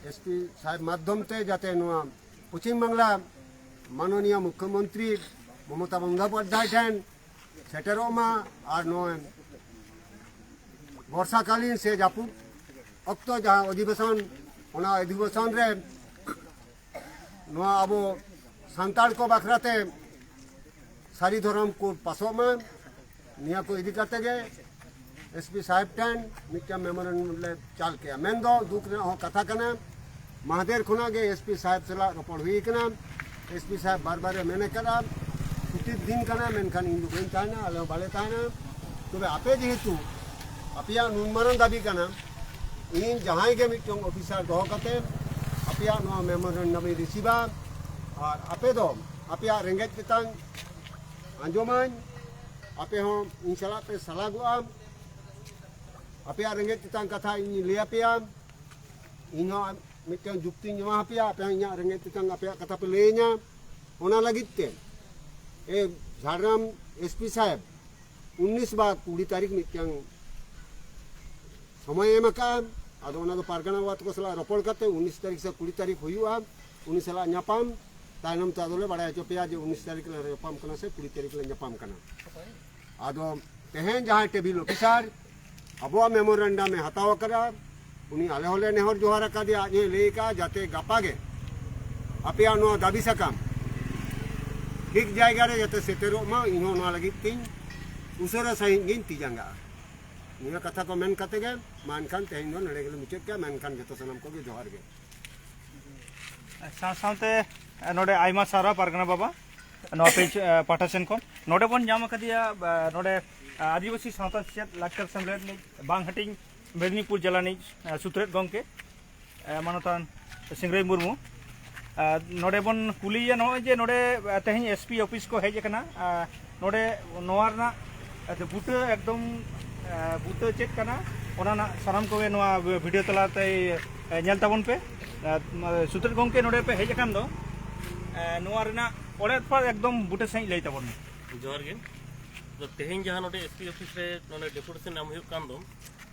ᱮᱥᱯᱤ ᱥᱟᱦᱮᱵᱽ ᱢᱟᱫᱽᱫᱷᱚᱢ ᱛᱮ ᱡᱟᱛᱮ ᱱᱚᱣᱟ ᱯᱚᱪᱷᱤᱢ ᱵᱟᱝᱞᱟ ᱢᱟᱱᱚᱱᱤᱭᱟ ᱢᱩᱠᱷᱭᱚᱢᱚᱱᱛᱨᱤ ᱢᱚᱢᱚᱛᱟ ᱵᱚᱱᱫᱳᱯᱟᱫᱽᱫᱷᱟᱭ ᱴᱷᱮᱱ ᱥᱮᱴᱮᱨᱚᱜ ᱢᱟ᱾ ᱟᱨ ᱱᱚᱜᱼᱚᱭ ᱵᱚᱨᱥᱟᱠᱟᱞᱤᱱ ᱥᱮ ᱡᱟᱹᱯᱩᱫ ᱚᱠᱛᱚ ᱡᱟᱦᱟᱸ ᱚᱫᱷᱤᱵᱮᱥᱚᱱ, ᱚᱱᱟ ᱚᱫᱷᱤᱵᱮᱥᱚᱱ ᱨᱮ ᱱᱚᱣᱟ ᱟᱵᱚ ᱥᱟᱱᱛᱟᱲ ᱠᱚ ᱵᱟᱠᱷᱨᱟᱛᱮ ᱥᱟᱹᱨᱤ ᱫᱷᱚᱨᱚᱢ ᱠᱳᱰ ᱯᱟᱥᱚᱜ ᱢᱟ᱾ ᱱᱤᱭᱟᱹ ᱠᱚ ᱤᱫᱤ ᱠᱟᱛᱮ ᱜᱮ ᱮᱥᱯᱤ ᱥᱟᱦᱮᱵᱽ ᱴᱷᱮᱱ ᱢᱤᱫᱴᱟᱝ ᱢᱮᱢᱳᱨᱮᱱᱰᱟᱢ ᱞᱮ ᱪᱟᱞ ᱠᱮᱜᱼᱟ᱾ ᱢᱮᱱᱫᱚ ᱫᱩᱠ ᱨᱮᱱᱟᱜ ᱦᱚᱸ ᱠᱟᱛᱷᱟ ᱠᱟᱱᱟ, ᱢᱟᱦᱫᱮᱨ ᱠᱷᱚᱱᱟᱜ ᱜᱮ ᱮᱥᱯᱤ ᱥᱟᱦᱮᱵᱽ ᱥᱟᱞᱟᱜ ᱨᱚᱯᱚᱲ ᱦᱩᱭ ᱠᱟᱱᱟ᱾ ᱮᱥᱯᱤ ᱥᱟᱦᱮᱵᱽ ᱵᱟᱨ ᱵᱟᱨᱮ ᱢᱮᱱ ᱟᱠᱟᱫᱟ, ᱪᱷᱩᱴᱤᱨ ᱫᱤᱱ ᱠᱟᱱᱟ, ᱢᱮᱱᱠᱷᱟᱱ ᱤᱧ ᱫᱚ ᱵᱟᱹᱧ ᱛᱟᱦᱮᱱᱟ, ᱟᱞᱮ ᱦᱚᱸ ᱵᱟᱞᱮ ᱛᱟᱦᱮᱱᱟ᱾ ᱛᱚᱵᱮ ᱟᱯᱮ ᱡᱮᱦᱮᱛᱩ ᱟᱯᱮᱭᱟᱜ ᱱᱩᱱ ᱢᱟᱨᱟᱝ ᱫᱟᱹᱵᱤ ᱠᱟᱱᱟ, ᱤᱧ ᱡᱟᱦᱟᱸᱭ ᱜᱮ ᱢᱤᱫᱴᱟᱝ ᱚᱯᱷᱤᱥᱟᱨ ᱫᱚᱦᱚ ᱠᱟᱛᱮ ᱟᱯᱮᱭᱟᱜ ᱱᱚᱣᱟ ᱢᱮᱢᱳᱨᱮᱱᱰᱟᱢ ᱤᱧ ᱨᱤᱥᱤᱵᱷᱟ᱾ ᱟᱨ ᱟᱯᱮ ᱫᱚ ᱟᱯᱮᱭᱟᱜ ᱨᱮᱸᱜᱮᱡ ᱛᱮᱛᱟᱝ ᱟᱸᱡᱚᱢᱟᱹᱧ, ᱟᱯᱮ ᱦᱚᱸ ᱤᱧ ᱥᱟᱞᱟᱜ ᱯᱮ ᱥᱟᱞᱟᱜᱚᱜᱼᱟ᱾ ᱟᱯᱮᱭᱟᱜ ᱨᱮᱸᱜᱮᱡ ᱛᱮᱛᱟᱝ ᱠᱟᱛᱷᱟ ᱤᱧ ᱞᱟᱹᱭ ᱟᱯᱮᱭᱟ, ᱤᱧ ᱦᱚᱸ ᱢᱤᱫᱴᱟᱝ ᱡᱩᱠᱛᱤᱧ ᱮᱢᱟ ᱟᱯᱮᱭᱟ, ᱟᱯᱮ ᱦᱚᱸ ᱤᱧᱟᱹᱜ ᱨᱮᱸᱜᱮᱡ ᱛᱮᱛᱟᱝ ᱟᱯᱮᱭᱟᱜ ᱠᱟᱛᱷᱟ ᱯᱮ ᱞᱟᱹᱭᱟᱹᱧᱟ᱾ ᱚᱱᱟ ᱞᱟᱹᱜᱤᱫ ᱛᱮ ᱮ ᱡᱷᱟᱲᱜᱨᱟᱢ ᱮᱥᱯᱤ ᱥᱟᱦᱮᱵᱽ ᱩᱱᱤᱥ ᱵᱟ ᱠᱩᱲᱤ ᱛᱟᱹᱨᱤᱠᱷ ᱢᱤᱫᱴᱟᱝ ᱥᱚᱢᱚᱭ ᱮᱢ ᱟᱠᱟᱫᱼᱟ᱾ ᱟᱫᱚ ᱚᱱᱟ ᱫᱚ ᱯᱟᱨᱜᱟᱱᱟ ᱵᱟᱵᱟ ᱛᱟᱠᱚ ᱥᱟᱞᱟᱜ ᱨᱚᱯᱚᱲ ᱠᱟᱛᱮ ᱩᱱᱤᱥ ᱛᱟᱹᱨᱤᱠᱷ ᱥᱮ ᱠᱩᱲᱤ ᱛᱟᱹᱨᱤᱠᱷ ᱦᱩᱭᱩᱜᱼᱟ, ᱩᱱᱤ ᱥᱟᱞᱟᱜ ᱧᱟᱯᱟᱢ ᱛᱟᱭᱱᱚᱢ ᱛᱮ ᱟᱫᱚ ᱞᱮ ᱵᱟᱲᱟᱭ ᱦᱚᱪᱚ ᱯᱮᱭᱟ ᱡᱮ ᱩᱱᱤᱥ ᱛᱟᱹᱨᱤᱠᱷ ᱞᱮ ᱧᱟᱯᱟᱢ ᱠᱟᱱᱟ ᱥᱮ ᱠᱩᱲᱤ ᱛᱟᱹᱨᱤᱠᱷ ᱞᱮ ᱧᱟᱯᱟᱢ ᱠᱟᱱᱟ᱾ ᱟᱫᱚ ᱛᱮᱦᱮᱧ ᱡᱟᱦᱟᱸᱭ ᱴᱮᱵᱤᱞ ᱚᱯᱷᱤᱥᱟᱨ ᱟᱵᱚᱣᱟᱜ ᱢᱮᱢᱳᱨᱮᱱᱰᱟᱢ ᱮ ᱦᱟᱛᱟᱣ ᱟᱠᱟᱫᱟ, ᱩᱱᱤ ᱟᱞᱮ ᱦᱚᱸᱞᱮ ᱱᱮᱦᱚᱨ ᱡᱚᱦᱟᱨ ᱟᱠᱟᱫᱮᱭᱟ, ᱟᱡ ᱦᱚᱸᱭ ᱞᱟᱹᱭ ᱟᱠᱟᱫᱼᱟ ᱡᱟᱛᱮ ᱜᱟᱯᱟ ᱜᱮ ᱟᱯᱮᱭᱟᱜ ᱱᱚᱣᱟ ᱫᱟᱹᱵᱤ ᱥᱟᱠᱟᱢ ᱴᱷᱤᱠ ᱡᱟᱭᱜᱟ ᱨᱮ ᱡᱟᱛᱮ ᱥᱮᱴᱮᱨᱚᱜ ᱢᱟ, ᱤᱧ ᱦᱚᱸ ᱱᱚᱣᱟ ᱞᱟᱹᱜᱤᱫ ᱛᱤᱧ ᱩᱥᱟᱹᱨᱟ ᱥᱟᱺᱦᱤᱡ ᱜᱤᱧ ᱛᱤ ᱡᱟᱸᱜᱟᱜᱼᱟ᱾ ᱱᱤᱭᱟᱹ ᱠᱟᱛᱷᱟ ᱠᱚ ᱢᱮᱱ ᱠᱟᱛᱮ ᱜᱮ ᱢᱟ ᱮᱱᱠᱷᱟᱱ ᱛᱮᱦᱮᱧ ᱫᱚ ᱱᱚᱰᱮ ᱜᱮᱞᱮ ᱢᱩᱪᱟᱹᱫ ᱠᱮᱜᱼᱟ᱾ ᱢᱮᱱᱠᱷᱟᱱ ᱡᱚᱛᱚ ᱥᱟᱱᱟᱢ ᱠᱚᱜᱮ ᱡᱚᱦᱟᱨ ᱜᱮ᱾ ᱥᱟᱶ ᱥᱟᱶᱛᱮ ᱱᱚᱰᱮ ᱟᱭᱢᱟ ᱥᱟᱨᱦᱟᱣ ᱯᱟᱨᱜᱟᱱᱟ ᱵᱟᱵᱟ, ᱱᱚᱣᱟ ᱯᱮᱡᱽ ᱯᱟᱦᱴᱟ ᱥᱮᱱ ᱠᱷᱚᱱ᱾ ᱱᱚᱰᱮ ᱵᱚᱱ ᱧᱟᱢ ᱟᱠᱟᱫᱮᱭᱟ ᱱᱚᱰᱮ ᱟᱹᱫᱤᱵᱟᱹᱥᱤ ᱥᱟᱶᱛᱟ ᱥᱮᱪᱮᱫ ᱞᱟᱠᱪᱟᱨ ᱥᱮᱢᱞᱮᱫ ᱨᱤᱱᱤᱡ ᱵᱟᱝ ᱦᱟᱹᱴᱤᱧ ᱢᱮᱫᱽᱱᱤᱯᱩᱨ ᱡᱮᱞᱟ ᱨᱤᱱᱤᱡ ᱥᱩᱛᱨᱮᱛ ᱜᱚᱢᱠᱮ ᱢᱟᱱᱚᱛᱟᱱ ᱥᱤᱝᱨᱟᱹᱭ ᱢᱩᱨᱢᱩ᱾ ᱱᱚᱰᱮ ᱵᱚᱱ ᱠᱩᱞᱤᱭᱮᱭᱟ ᱱᱚᱜᱼᱚᱭ ᱡᱮ ᱱᱚᱰᱮ ᱛᱮᱦᱮᱧ ᱮᱥᱯᱤ ᱚᱯᱷᱤᱥ ᱠᱚ ᱦᱮᱡ ᱟᱠᱟᱱᱟ, ᱱᱚᱰᱮ ᱱᱚᱣᱟ ᱨᱮᱱᱟᱜ ᱵᱩᱴᱟᱹ ᱮᱠᱫᱚᱢ ᱵᱩᱴᱟᱹ ᱪᱮᱫ ᱠᱟᱱᱟ ᱚᱱᱟ ᱨᱮᱱᱟᱜ ᱥᱟᱱᱟᱢ ᱠᱚᱜᱮ ᱱᱚᱣᱟ ᱵᱷᱤᱰᱤᱭᱳ ᱛᱟᱞᱟᱛᱮ ᱧᱮᱞ ᱛᱟᱵᱚᱱ ᱯᱮ᱾ ᱥᱩᱛᱨᱮᱛ ᱜᱚᱢᱠᱮ ᱱᱚᱰᱮ ᱯᱮ ᱦᱮᱡ ᱟᱠᱟᱱ ᱫᱚ ᱱᱚᱣᱟ ᱨᱮᱱᱟᱜ ᱚᱲᱮᱡ ᱯᱟᱲ ᱮᱠᱫᱚᱢ ᱵᱩᱴᱟᱹ ᱥᱟᱺᱦᱤᱡ ᱞᱟᱹᱭ ᱛᱟᱵᱚᱱ ᱢᱮ᱾ ᱡᱚᱦᱟᱨ ᱜᱮ᱾ ᱛᱚ, ᱛᱮᱦᱮᱧ ᱡᱟᱦᱟᱸ ᱱᱚᱰᱮ ᱮᱥᱯᱤ ᱚᱯᱷᱤᱥ ᱨᱮ ᱱᱚᱰᱮ ᱰᱮᱯᱩᱴᱮᱥᱚᱱ ᱮᱢ ᱦᱩᱭᱩᱜ ᱠᱟᱱ ᱫᱚ,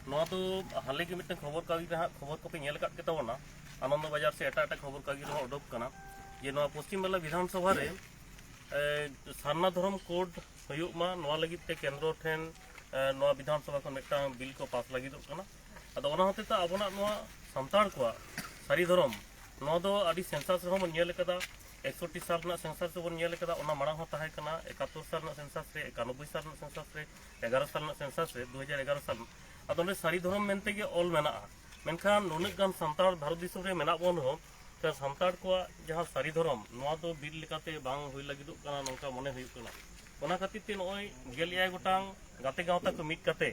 ᱱᱚᱣᱟ ᱫᱚ ᱦᱟᱞᱮ ᱜᱮ ᱢᱤᱫᱴᱟᱝ ᱠᱷᱚᱵᱚᱨ ᱠᱟᱜᱚᱡᱽ ᱨᱮ ᱦᱟᱸᱜ ᱠᱷᱚᱵᱚᱨ ᱠᱚᱯᱮ ᱧᱮᱞ ᱟᱠᱟᱫ ᱜᱮ ᱛᱟᱵᱚᱱᱟ, ᱟᱱᱚᱱᱫᱚ ᱵᱟᱡᱟᱨ ᱥᱮ ᱮᱴᱟᱜ ᱮᱴᱟᱜ ᱠᱷᱚᱵᱚᱨ ᱠᱟᱜᱚᱡᱽ ᱨᱮᱦᱚᱸ ᱚᱰᱚᱠ ᱠᱟᱱᱟ ᱡᱮ ᱱᱚᱣᱟ ᱯᱚᱥᱪᱤᱢ ᱵᱟᱝᱞᱟ ᱵᱤᱫᱷᱟᱱ ᱥᱚᱵᱷᱟ ᱨᱮ, ᱮ, ᱥᱟᱨᱱᱟ ᱫᱷᱚᱨᱚᱢ ᱠᱳᱰ ᱦᱩᱭᱩᱜ ᱢᱟ, ᱱᱚᱣᱟ ᱞᱟᱹᱜᱤᱫ ᱛᱮ ᱠᱮᱱᱫᱨᱚ ᱴᱷᱮᱱ, ᱮ, ᱱᱚᱣᱟ ᱵᱤᱫᱷᱟᱱ ᱥᱚᱵᱷᱟ ᱠᱷᱚᱱ ᱢᱤᱫᱴᱟᱝ ᱵᱤᱞ ᱠᱚ ᱯᱟᱥ ᱞᱟᱹᱜᱤᱫᱚᱜ ᱠᱟᱱᱟ᱾ ᱟᱫᱚ ᱚᱱᱟ ᱦᱚᱛᱮ ᱛᱮ ᱟᱵᱚᱱᱟᱜ ᱱᱚᱣᱟ ᱥᱟᱱᱛᱟᱲ ᱠᱚᱣᱟᱜ ᱥᱟᱹᱨᱤ ᱫᱷᱚᱨᱚᱢ, ᱱᱚᱣᱟ ᱫᱚ ᱟᱹᱰᱤ ᱥᱮᱱᱥᱟᱥ ᱨᱮᱦᱚᱸ ᱵᱚᱱ ᱧᱮᱞ ᱟᱠᱟᱫᱟ, ᱮᱠᱥᱚᱴᱴᱤ ᱥᱟᱞ ᱨᱮᱱᱟᱜ ᱥᱮᱱᱥᱟᱥ ᱨᱮᱵᱚᱱ ᱧᱮᱞ ᱟᱠᱟᱫᱟ, ᱚᱱᱟ ᱢᱟᱲᱟᱝ ᱦᱚᱸ ᱛᱟᱦᱮᱸ ᱠᱟᱱᱟ, ᱮᱠᱟᱛᱛᱳᱨ ᱥᱟᱞ ᱨᱮᱱᱟᱜ ᱥᱮᱱᱥᱟᱥ ᱨᱮ, ᱮᱠᱟᱱᱚᱵᱵᱳᱭ ᱥᱟᱞ ᱨᱮᱱᱟᱜ ᱥᱮᱱᱥᱟᱥ ᱨᱮ, ᱮᱜᱟᱨᱚ ᱥᱟᱞ ᱨᱮᱱᱟᱜ ᱥᱮᱱᱥᱟᱥ ᱨᱮ, ᱫᱩ ᱦᱟᱡᱟᱨ ᱮᱜᱟᱨᱚ ᱥᱟᱞ᱾ ᱟᱫᱚ ᱚᱸᱰᱮ ᱥᱟᱹᱨᱤ ᱫᱷᱚᱨᱚᱢ ᱢᱮᱱᱛᱮ ᱜᱮ ᱚᱞ ᱢᱮᱱᱟᱜᱼᱟ᱾ ᱢᱮᱱᱠᱷᱟᱱ ᱱᱩᱱᱟᱹᱜ ᱜᱟᱱ ᱥᱟᱱᱛᱟᱲ ᱵᱷᱟᱨᱚᱛ ᱫᱤᱥᱚᱢ ᱨᱮ ᱢᱮᱱᱟᱜ ᱵᱚᱱ ᱨᱮᱦᱚᱸ, ᱥᱟᱱᱛᱟᱲ ᱠᱚᱣᱟᱜ ᱡᱟᱦᱟᱸ ᱥᱟᱹᱨᱤ ᱫᱷᱚᱨᱚᱢ, ᱱᱚᱣᱟ ᱫᱚ ᱵᱤᱞ ᱞᱮᱠᱟᱛᱮ ᱵᱟᱝ ᱦᱩᱭ ᱞᱟᱹᱜᱤᱫᱚᱜ ᱠᱟᱱᱟ, ᱱᱚᱝᱠᱟ ᱢᱚᱱᱮ ᱦᱩᱭᱩᱜ ᱠᱟᱱᱟ᱾ ᱚᱱᱟ ᱠᱷᱟᱹᱛᱤᱨ ᱛᱮ ᱱᱚᱜᱼᱚᱭ ᱜᱮᱞ ᱮᱭᱟᱭ ᱜᱚᱴᱟᱝ ᱜᱟᱛᱮ ᱜᱟᱶᱛᱟ ᱠᱚ ᱢᱤᱫ ᱠᱟᱛᱮ,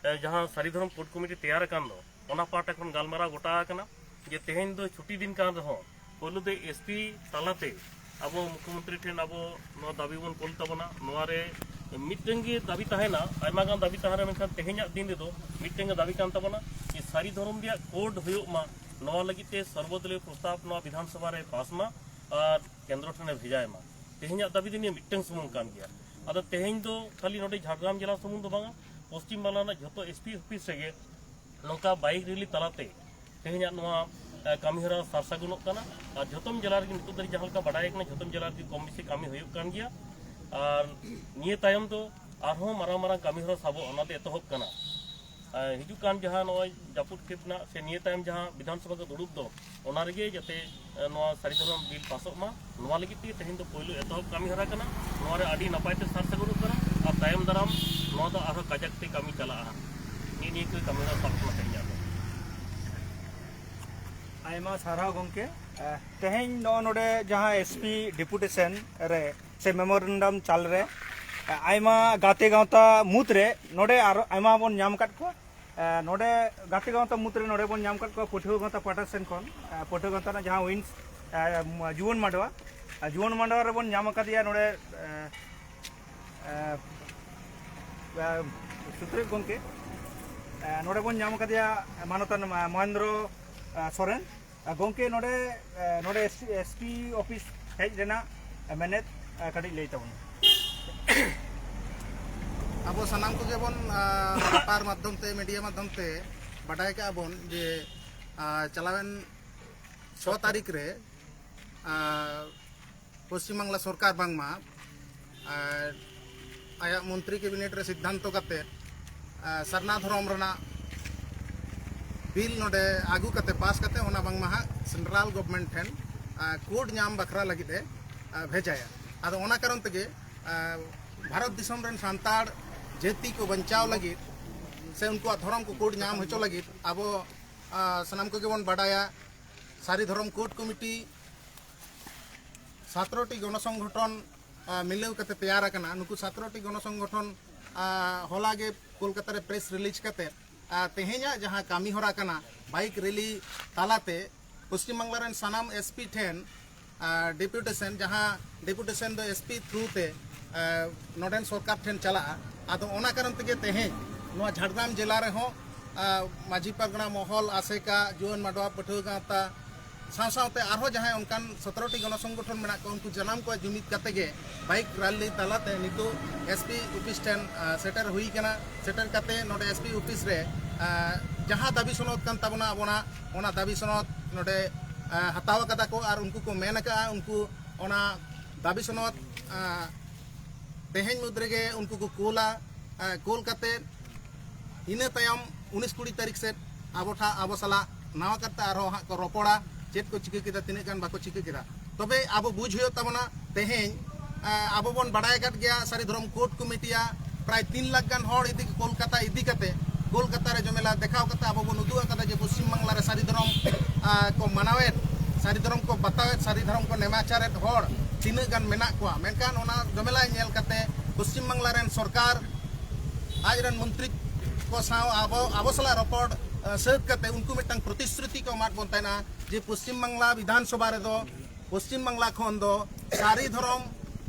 ᱮ, ᱡᱟᱦᱟᱸ ᱥᱟᱹᱨᱤ ᱫᱷᱚᱨᱚᱢ ᱠᱳᱰ ᱠᱚᱢᱤᱴᱤ ᱛᱮᱭᱟᱨ ᱟᱠᱟᱱ ᱫᱚ, ᱚᱱᱟ ᱯᱟᱦᱴᱟ ᱠᱷᱚᱱ ᱜᱟᱞᱢᱟᱨᱟᱣ ᱜᱚᱴᱟ ᱟᱠᱟᱱᱟ ᱡᱮ ᱛᱮᱦᱮᱧ ᱫᱚ ᱪᱷᱩᱴᱤ ᱫᱤᱱ ᱠᱟᱱ ᱨᱮᱦᱚᱸ, ᱯᱳᱭᱞᱳ ᱫᱚ ᱮᱥᱯᱤ ᱛᱟᱞᱟᱛᱮ ᱟᱵᱚ ᱢᱩᱠᱷᱭᱚᱢᱚᱱᱛᱨᱤ ᱴᱷᱮᱱ ᱟᱵᱚ ᱱᱚᱣᱟ ᱫᱟᱹᱵᱤ ᱵᱚᱱ ᱠᱳᱞ ᱛᱟᱵᱚᱱᱟ᱾ ᱱᱚᱣᱟ ᱨᱮ ᱢᱤᱫᱴᱟᱝ ᱜᱮ ᱫᱟᱹᱵᱤ ᱛᱟᱦᱮᱱᱟ, ᱟᱭᱢᱟ ᱜᱟᱱ ᱫᱟᱹᱵᱤ ᱛᱟᱦᱮᱱ ᱨᱮ, ᱢᱮᱱᱠᱷᱟᱱ ᱛᱮᱦᱮᱧᱟᱜ ᱫᱤᱱ ᱨᱮᱫᱚ ᱢᱤᱫᱴᱟᱝ ᱜᱮ ᱫᱟᱹᱵᱤ ᱠᱟᱱ ᱛᱟᱵᱚᱱᱟ ᱡᱮ ᱥᱟᱹᱨᱤ ᱫᱷᱚᱨᱚᱢ ᱨᱮᱭᱟᱜ ᱠᱳᱰ ᱦᱩᱭᱩᱜ ᱢᱟ᱾ ᱱᱚᱣᱟ ᱞᱟᱹᱜᱤᱫ ᱛᱮ ᱥᱚᱨᱵᱚᱫᱚᱞᱤᱭᱚ ᱯᱨᱚᱥᱛᱟᱵ ᱱᱚᱣᱟ ᱵᱤᱫᱷᱟᱱ ᱥᱚᱵᱷᱟ ᱨᱮ ᱯᱟᱥ ᱢᱟ ᱟᱨ ᱠᱮᱱᱫᱨᱚ ᱴᱷᱮᱱᱮ ᱵᱷᱮᱡᱟᱭ ᱢᱟ᱾ ᱛᱮᱦᱮᱧᱟᱜ ᱫᱟᱹᱵᱤ ᱫᱚ ᱱᱤᱭᱟᱹ ᱢᱤᱫᱴᱟᱝ ᱥᱩᱢᱩᱝ ᱠᱟᱱ ᱜᱮᱭᱟ᱾ ᱟᱫᱚ ᱛᱮᱦᱮᱧ ᱫᱚ ᱠᱷᱟᱹᱞᱤ ᱱᱚᱰᱮ ᱡᱷᱟᱲᱜᱨᱟᱢ ᱡᱮᱞᱟ ᱥᱩᱢᱩᱝ ᱫᱚ ᱵᱟᱝᱟ, ᱯᱚᱥᱪᱤᱢ ᱵᱟᱝᱞᱟ ᱨᱮᱱᱟᱜ ᱡᱷᱚᱛᱚ ᱮᱥᱯᱤ ᱚᱯᱷᱤᱥ ᱨᱮᱜᱮ ᱱᱚᱝᱠᱟ ᱵᱟᱭᱤᱠ ᱨᱮᱞᱤ ᱛᱟᱞᱟᱛᱮ ᱛᱮᱦᱮᱧᱟᱜ ᱱᱚᱣᱟ, ᱮ, ᱠᱟᱹᱢᱤᱦᱚᱨᱟ ᱥᱟᱨ ᱥᱟᱹᱜᱩᱱᱚᱜ ᱠᱟᱱᱟ᱾ ᱟᱨ ᱡᱷᱚᱛᱚᱢ ᱡᱮᱞᱟ ᱨᱮᱜᱮ ᱱᱤᱛᱚᱜ ᱫᱷᱟᱹᱨᱤᱡ ᱡᱟᱦᱟᱸ ᱞᱮᱠᱟ ᱵᱟᱰᱟᱭ ᱠᱟᱱᱟ, ᱡᱷᱚᱛᱚᱢ ᱡᱮᱞᱟ ᱨᱮᱜᱮ ᱠᱚᱢ ᱵᱮᱥᱤ ᱠᱟᱹᱢᱤ ᱦᱩᱭᱩᱜ ᱠᱟᱱ ᱜᱮᱭᱟ᱾ ᱟᱨ ᱱᱤᱭᱟᱹ ᱛᱟᱭᱚᱢ ᱫᱚ ᱟᱨᱦᱚᱸ ᱢᱟᱨᱟᱝ ᱢᱟᱨᱟᱝ ᱠᱟᱹᱢᱤᱦᱚᱨᱟ ᱥᱟᱵᱚᱜ, ᱚᱱᱟ ᱫᱚ ᱮᱛᱚᱦᱚᱵ ᱠᱟᱱᱟ᱾ ᱟᱨ ᱦᱤᱡᱩᱜ ᱠᱟᱱ ᱡᱟᱦᱟᱸ ᱱᱚᱜᱼᱚᱭ ᱡᱟᱹᱯᱩᱫ ᱠᱷᱮᱯ ᱨᱮᱱᱟᱜ ᱥᱮ ᱱᱤᱭᱟᱹ ᱛᱟᱭᱚᱢ ᱡᱟᱦᱟᱸ ᱵᱤᱫᱷᱟᱱ ᱥᱚᱵᱷᱟ ᱠᱚ ᱫᱩᱲᱩᱵ ᱫᱚ, ᱚᱱᱟ ᱨᱮᱜᱮ ᱡᱟᱛᱮ, ᱮ, ᱱᱚᱣᱟ ᱥᱟᱹᱨᱤ ᱫᱷᱚᱨᱚᱢ ᱵᱤᱞ ᱯᱟᱥᱚᱜ ᱢᱟ, ᱱᱚᱣᱟ ᱞᱟᱹᱜᱤᱫ ᱛᱮᱜᱮ ᱛᱮᱦᱮᱧ ᱫᱚ ᱯᱳᱭᱞᱳ ᱮᱛᱚᱦᱚᱵ ᱠᱟᱹᱢᱤ ᱦᱚᱨᱟ ᱠᱟᱱᱟ᱾ ᱱᱚᱣᱟ ᱨᱮ ᱟᱹᱰᱤ ᱱᱟᱯᱟᱭ ᱛᱮ ᱥᱟᱨ ᱥᱟᱹᱜᱩᱱᱚᱜ ᱠᱟᱱᱟ ᱟᱨ ᱛᱟᱭᱚᱢ ᱫᱟᱨᱟᱢ ᱱᱚᱣᱟ ᱫᱚ ᱟᱨᱦᱚᱸ ᱠᱟᱡᱟᱠ ᱛᱮ ᱠᱟᱹᱢᱤ ᱪᱟᱞᱟᱜᱼᱟ᱾ ᱱᱤᱭᱟᱹ ᱱᱤᱭᱟᱹ ᱠᱚ ᱠᱟᱹᱢᱤ ᱦᱚᱨᱟ ᱥᱟᱵ ᱠᱟᱱᱟ ᱛᱮᱦᱮᱧᱟᱜ ᱫᱚ᱾ ᱟᱭᱢᱟ ᱥᱟᱨᱦᱟᱣ ᱜᱚᱢᱠᱮ᱾ ᱮ, ᱛᱮᱦᱮᱧ ᱱᱚᱜᱼᱚ ᱱᱚᱰᱮ ᱡᱟᱦᱟᱸ ᱮᱥᱯᱤ ᱰᱮᱯᱩᱴᱮᱥᱚᱱ ᱨᱮ ᱥᱮ ᱢᱮᱢᱳᱨᱮᱱᱰᱟᱢ ᱪᱟᱞ ᱨᱮ, ᱮ, ᱟᱭᱢᱟ ᱜᱟᱛᱮ ᱜᱟᱶᱛᱟ ᱢᱩᱫᱽ ᱨᱮ ᱱᱚᱰᱮ ᱟᱨ ᱟᱭᱢᱟ ᱵᱚᱱ ᱧᱟᱢ ᱟᱠᱟᱫ ᱠᱚᱣᱟ᱾ ᱮ, ᱱᱚᱰᱮ ᱜᱟᱛᱮ ᱜᱟᱶᱛᱟ ᱢᱩᱫᱽ ᱨᱮ ᱱᱚᱰᱮ ᱵᱚᱱ ᱧᱟᱢ ᱟᱠᱟᱫ ᱠᱚᱣᱟ ᱯᱟᱹᱴᱷᱩᱣᱟᱹ ᱜᱟᱶᱛᱟ ᱯᱟᱦᱴᱟ ᱥᱮᱱ ᱠᱷᱚᱱ, ᱮ, ᱯᱟᱹᱴᱷᱩᱣᱟᱹ ᱜᱟᱶᱛᱟ ᱨᱮᱱᱟᱜ ᱡᱟᱦᱟᱸ ᱣᱤᱝᱥ, ᱮ, ᱡᱩᱣᱟᱹᱱ ᱢᱟᱰᱣᱟ, ᱮ, ᱡᱩᱣᱟᱹᱱ ᱢᱟᱰᱣᱟ ᱨᱮᱵᱚᱱ ᱧᱟᱢ ᱟᱠᱟᱫᱮᱭᱟ ᱱᱚᱰᱮ, ᱮ, ᱮ, ᱮ, ᱥᱩᱛᱨᱮᱛ ᱜᱚᱢᱠᱮ᱾ ᱮ, ᱱᱚᱰᱮ ᱵᱚᱱ ᱧᱟᱢ ᱟᱠᱟᱫᱮᱭᱟ ᱢᱟᱱᱚᱛᱟᱱ ᱢᱚᱦᱮᱱᱫᱨᱚ, ᱮ, ᱥᱚᱨᱮᱱ᱾ ᱮ, ᱜᱚᱢᱠᱮ, ᱱᱚᱰᱮ, ᱮ, ᱱᱚᱰᱮ ᱮᱥᱯᱤ ᱚᱯᱷᱤᱥ ᱦᱮᱡ ᱨᱮᱱᱟᱜ, ᱮ, ᱢᱮᱱᱮᱛ, ᱮ, ᱠᱟᱹᱴᱤᱡ ᱞᱟᱹᱭ ᱛᱟᱵᱚᱱ ᱢᱮ᱾ ᱟᱵᱚ ᱥᱟᱱᱟᱢ ᱠᱚᱜᱮ ᱵᱚᱱ, ᱟ, ᱯᱮᱯᱟᱨ ᱢᱟᱫᱽᱫᱷᱚᱢ ᱛᱮ, ᱢᱤᱰᱤᱭᱟ ᱢᱟᱫᱽᱫᱷᱚᱢ ᱛᱮ ᱵᱟᱰᱟᱭ ᱠᱟᱜᱼᱟ ᱵᱚᱱ ᱡᱮ, ᱟ, ᱪᱟᱞᱟᱣᱮᱱ ᱪᱷᱚ ᱛᱟᱹᱨᱤᱠᱷ ᱨᱮ, ᱟ, ᱯᱚᱥᱪᱤᱢ ᱵᱟᱝᱞᱟ ᱥᱚᱨᱠᱟᱨ ᱵᱟᱝᱢᱟ, ᱟ, ᱟᱭᱟᱜ ᱢᱚᱱᱛᱨᱤ ᱠᱮᱵᱤᱱᱮᱴ ᱨᱮ ᱥᱤᱫᱽᱫᱷᱟᱱᱛᱚ ᱠᱟᱛᱮ, ᱟ, ᱥᱟᱨᱱᱟ ᱫᱷᱚᱨᱚᱢ ᱨᱮᱱᱟᱜ ᱵᱤᱞ ᱱᱚᱰᱮ ᱟᱹᱜᱩ ᱠᱟᱛᱮ, ᱯᱟᱥ ᱠᱟᱛᱮ, ᱚᱱᱟ ᱵᱟᱝᱢᱟ ᱦᱟᱸᱜ ᱥᱮᱱᱴᱨᱟᱞ ᱜᱚᱵᱷᱢᱮᱱᱴ ᱴᱷᱮᱱ, ᱟ, ᱠᱳᱰ ᱧᱟᱢ ᱵᱟᱠᱷᱨᱟ ᱞᱟᱹᱜᱤᱫ ᱮ, ᱟ, ᱵᱷᱮᱡᱟᱭᱟ᱾ ᱟᱫᱚ ᱚᱱᱟ ᱠᱟᱨᱚᱱ ᱛᱮᱜᱮ, ᱟ, ᱵᱷᱟᱨᱚᱛ ᱫᱤᱥᱚᱢ ᱨᱮᱱ ᱥᱟᱱᱛᱟᱲ ᱡᱟᱹᱛᱤ ᱠᱚ ᱵᱟᱧᱪᱟᱣ ᱞᱟᱹᱜᱤᱫ ᱥᱮ ᱩᱱᱠᱩᱣᱟᱜ ᱫᱷᱚᱨᱚᱢ ᱠᱚ ᱠᱳᱰ ᱧᱟᱢ ᱦᱚᱪᱚ ᱞᱟᱹᱜᱤᱫ ᱟᱵᱚ, ᱟ, ᱥᱟᱱᱟᱢ ᱠᱚᱜᱮ ᱵᱚᱱ ᱵᱟᱰᱟᱭᱟ, ᱥᱟᱹᱨᱤ ᱫᱷᱚᱨᱚᱢ ᱠᱳᱰ ᱠᱚᱢᱤᱴᱤ ᱥᱟᱛᱮᱨᱚ ᱴᱤ ᱜᱚᱱᱚ ᱥᱚᱝᱜᱚᱴᱷᱚᱱ, ᱟ, ᱢᱤᱞᱟᱹᱣ ᱠᱟᱛᱮ ᱛᱮᱭᱟᱨ ᱟᱠᱟᱱᱟ᱾ ᱱᱩᱠᱩ ᱥᱟᱛᱮᱨᱚ ᱴᱤ ᱜᱚᱱᱚ ᱥᱚᱝᱜᱚᱴᱷᱚᱱ, ᱟ, ᱦᱚᱞᱟ ᱜᱮ ᱠᱳᱞᱠᱟᱛᱟ ᱨᱮ ᱯᱨᱮᱥ ᱨᱤᱞᱤᱡᱽ ᱠᱟᱛᱮ, ᱟ, ᱛᱮᱦᱮᱧᱟᱜ ᱡᱟᱦᱟᱸ ᱠᱟᱹᱢᱤ ᱦᱚᱨᱟ ᱠᱟᱱᱟ, ᱵᱟᱭᱤᱠ ᱨᱮᱞᱤ ᱛᱟᱞᱟᱛᱮ ᱯᱚᱥᱪᱤᱢ ᱵᱟᱝᱞᱟ ᱨᱮᱱ ᱥᱟᱱᱟᱢ ᱮᱥ ᱯᱤ ᱴᱷᱮᱱ, ᱟ, ᱰᱮᱯᱩᱴᱮᱥᱚᱱ, ᱡᱟᱦᱟᱸ ᱰᱮᱯᱩᱴᱮᱥᱚᱱ ᱫᱚ ᱮᱥ ᱯᱤ ᱛᱷᱨᱩ ᱛᱮ, ᱟ, ᱱᱚᱰᱮᱱ ᱥᱚᱨᱠᱟᱨ ᱴᱷᱮᱱ ᱪᱟᱞᱟᱜᱼᱟ᱾ ᱟᱫᱚ ᱚᱱᱟ ᱠᱟᱨᱚᱱ ᱛᱮᱜᱮ ᱛᱮᱦᱮᱧ ᱱᱚᱣᱟ ᱡᱷᱟᱲᱜᱨᱟᱢ ᱡᱮᱞᱟ ᱨᱮᱦᱚᱸ, ᱟ, ᱢᱟᱹᱡᱷᱤ ᱯᱟᱨᱜᱟᱱᱟ ᱢᱚᱦᱚᱞ, ᱟᱥᱮᱠᱟ, ᱡᱩᱣᱟᱹᱱ ᱢᱟᱰᱣᱟ, ᱯᱟᱹᱴᱷᱩᱣᱟᱹ ᱜᱟᱶᱛᱟ, ᱥᱟᱶ ᱥᱟᱶᱛᱮ ᱟᱨᱦᱚᱸ ᱡᱟᱦᱟᱸᱭ ᱚᱱᱠᱟᱱ ᱥᱚᱛᱮᱨᱚ ᱴᱤ ᱜᱚᱱᱚ ᱥᱚᱝᱜᱚᱴᱷᱚᱱ ᱢᱮᱱᱟᱜ ᱠᱚᱣᱟ, ᱩᱱᱠᱩ ᱥᱟᱱᱟᱢ ᱠᱚᱣᱟᱜ ᱡᱩᱢᱤᱫ ᱠᱟᱛᱮ ᱜᱮ ᱵᱟᱭᱤᱠ ᱨᱮᱞᱤ ᱛᱟᱞᱟᱛᱮ ᱱᱤᱛᱚᱜ ᱮᱥ ᱯᱤ ᱚᱯᱷᱤᱥ ᱴᱷᱮᱱ, ᱟ, ᱥᱮᱴᱮᱨ ᱦᱩᱭ ᱠᱟᱱᱟ᱾ ᱥᱮᱴᱮᱨ ᱠᱟᱛᱮ ᱱᱚᱰᱮ ᱮᱥ ᱯᱤ ᱚᱯᱷᱤᱥ ᱨᱮ, ᱟ, ᱡᱟᱦᱟᱸ ᱫᱟᱹᱵᱤ ᱥᱚᱱᱚᱫ ᱠᱟᱱ ᱛᱟᱵᱚᱱᱟ ᱟᱵᱚᱱᱟᱜ, ᱚᱱᱟ ᱫᱟᱹᱵᱤ ᱥᱚᱱᱚᱫ ᱱᱚᱰᱮ, ᱟ, ᱦᱟᱛᱟᱣ ᱟᱠᱟᱫᱟ ᱠᱚ ᱟᱨ ᱩᱱᱠᱩ ᱠᱚ ᱢᱮᱱ ᱟᱠᱟᱫᱼᱟ, ᱩᱱᱠᱩ ᱚᱱᱟ ᱫᱟᱹᱵᱤ ᱥᱚᱱᱚᱫ, ᱟ, ᱛᱮᱦᱮᱧ ᱢᱩᱫᱽ ᱨᱮᱜᱮ ᱩᱱᱠᱩ ᱠᱚ ᱠᱳᱞᱟ᱾ ᱟ, ᱠᱳᱞ ᱠᱟᱛᱮ ᱤᱱᱟᱹ ᱛᱟᱭᱚᱢ ᱩᱱᱤᱥ ᱠᱩᱲᱤ ᱛᱟᱹᱨᱤᱠᱷ ᱥᱮᱫ ᱟᱵᱚ ᱴᱷᱟ-, ᱟᱵᱚ ᱥᱟᱞᱟᱜ ᱱᱟᱣᱟ ᱠᱟᱨᱛᱮ ᱟᱨᱦᱚᱸ ᱦᱟᱸᱜ ᱠᱚ ᱨᱚᱯᱚᱲᱟ, ᱪᱮᱫ ᱠᱚ ᱪᱤᱠᱟᱹ ᱠᱮᱫᱟ, ᱛᱤᱱᱟᱹᱜ ᱜᱟᱱ ᱵᱟᱠᱚ ᱪᱤᱠᱟᱹ ᱠᱮᱫᱟ᱾ ᱛᱚᱵᱮ ᱟᱵᱚ ᱵᱩᱡᱽ ᱦᱩᱭᱩᱜ ᱛᱟᱵᱚᱱᱟ, ᱛᱮᱦᱮᱧ, ᱟ, ᱟᱵᱚ ᱵᱚᱱ ᱵᱟᱲᱟᱭ ᱟᱠᱟᱫ ᱜᱮᱭᱟ, ᱥᱟᱹᱨᱤ ᱫᱷᱚᱨᱚᱢ ᱠᱳᱰ ᱠᱚᱢᱤᱴᱤᱭᱟᱜ ᱯᱨᱟᱭ ᱛᱤᱱ ᱞᱟᱠᱷ ᱜᱟᱱ ᱦᱚᱲ ᱤᱫᱤ, ᱠᱳᱞᱠᱟᱛᱟ ᱤᱫᱤ ᱠᱟᱛᱮ, ᱠᱳᱞᱠᱟᱛᱟ ᱨᱮ ᱡᱚᱢᱮᱞᱟ ᱫᱮᱠᱷᱟᱣ ᱠᱟᱛᱮ ᱟᱵᱚ ᱵᱚᱱ ᱩᱫᱩᱜ ᱟᱠᱟᱫᱟ ᱡᱮ ᱯᱚᱥᱪᱤᱢ ᱵᱟᱝᱞᱟ ᱨᱮ ᱥᱟᱹᱨᱤ ᱫᱷᱚᱨᱚᱢ, ᱟ, ᱠᱚ ᱢᱟᱱᱟᱣᱮᱫ, ᱥᱟᱹᱨᱤ ᱫᱷᱚᱨᱚᱢ ᱠᱚ ᱵᱟᱛᱟᱣᱮᱫ, ᱥᱟᱹᱨᱤ ᱫᱷᱚᱨᱚᱢ ᱠᱚ ᱱᱮᱢᱟᱪᱟᱨᱮᱫ ᱦᱚᱲ ᱛᱤᱱᱟᱹᱜ ᱜᱟᱱ ᱢᱮᱱᱟᱜ ᱠᱚᱣᱟ᱾ ᱢᱮᱱᱠᱷᱟᱱ ᱚᱱᱟ ᱡᱚᱢᱮᱞᱟ ᱧᱮᱞ ᱠᱟᱛᱮ ᱯᱚᱥᱪᱤᱢ ᱵᱟᱝᱞᱟ ᱨᱮᱱ ᱥᱚᱨᱠᱟᱨ, ᱟᱡ ᱨᱮᱱ ᱢᱚᱱᱛᱨᱤ ᱠᱚ ᱥᱟᱶ ᱟᱵᱚ, ᱟᱵᱚ ᱥᱟᱞᱟᱜ ᱨᱚᱯᱚᱲ, ᱟ, ᱥᱟᱹᱛ ᱠᱟᱛᱮ ᱩᱱᱠᱩ ᱢᱤᱫᱴᱟᱝ ᱯᱨᱚᱛᱤᱥᱨᱩᱛᱤ ᱠᱚ ᱮᱢᱟᱫ ᱵᱚᱱ ᱛᱟᱦᱮᱱᱟ ᱡᱮ ᱯᱚᱥᱪᱤᱢ ᱵᱟᱝᱞᱟ ᱵᱤᱫᱷᱟᱱ ᱥᱚᱵᱷᱟ ᱨᱮᱫᱚ ᱯᱚᱥᱪᱤᱢ ᱵᱟᱝᱞᱟ ᱠᱷᱚᱱ ᱫᱚ ᱥᱟᱹᱨᱤ ᱫᱷᱚᱨᱚᱢ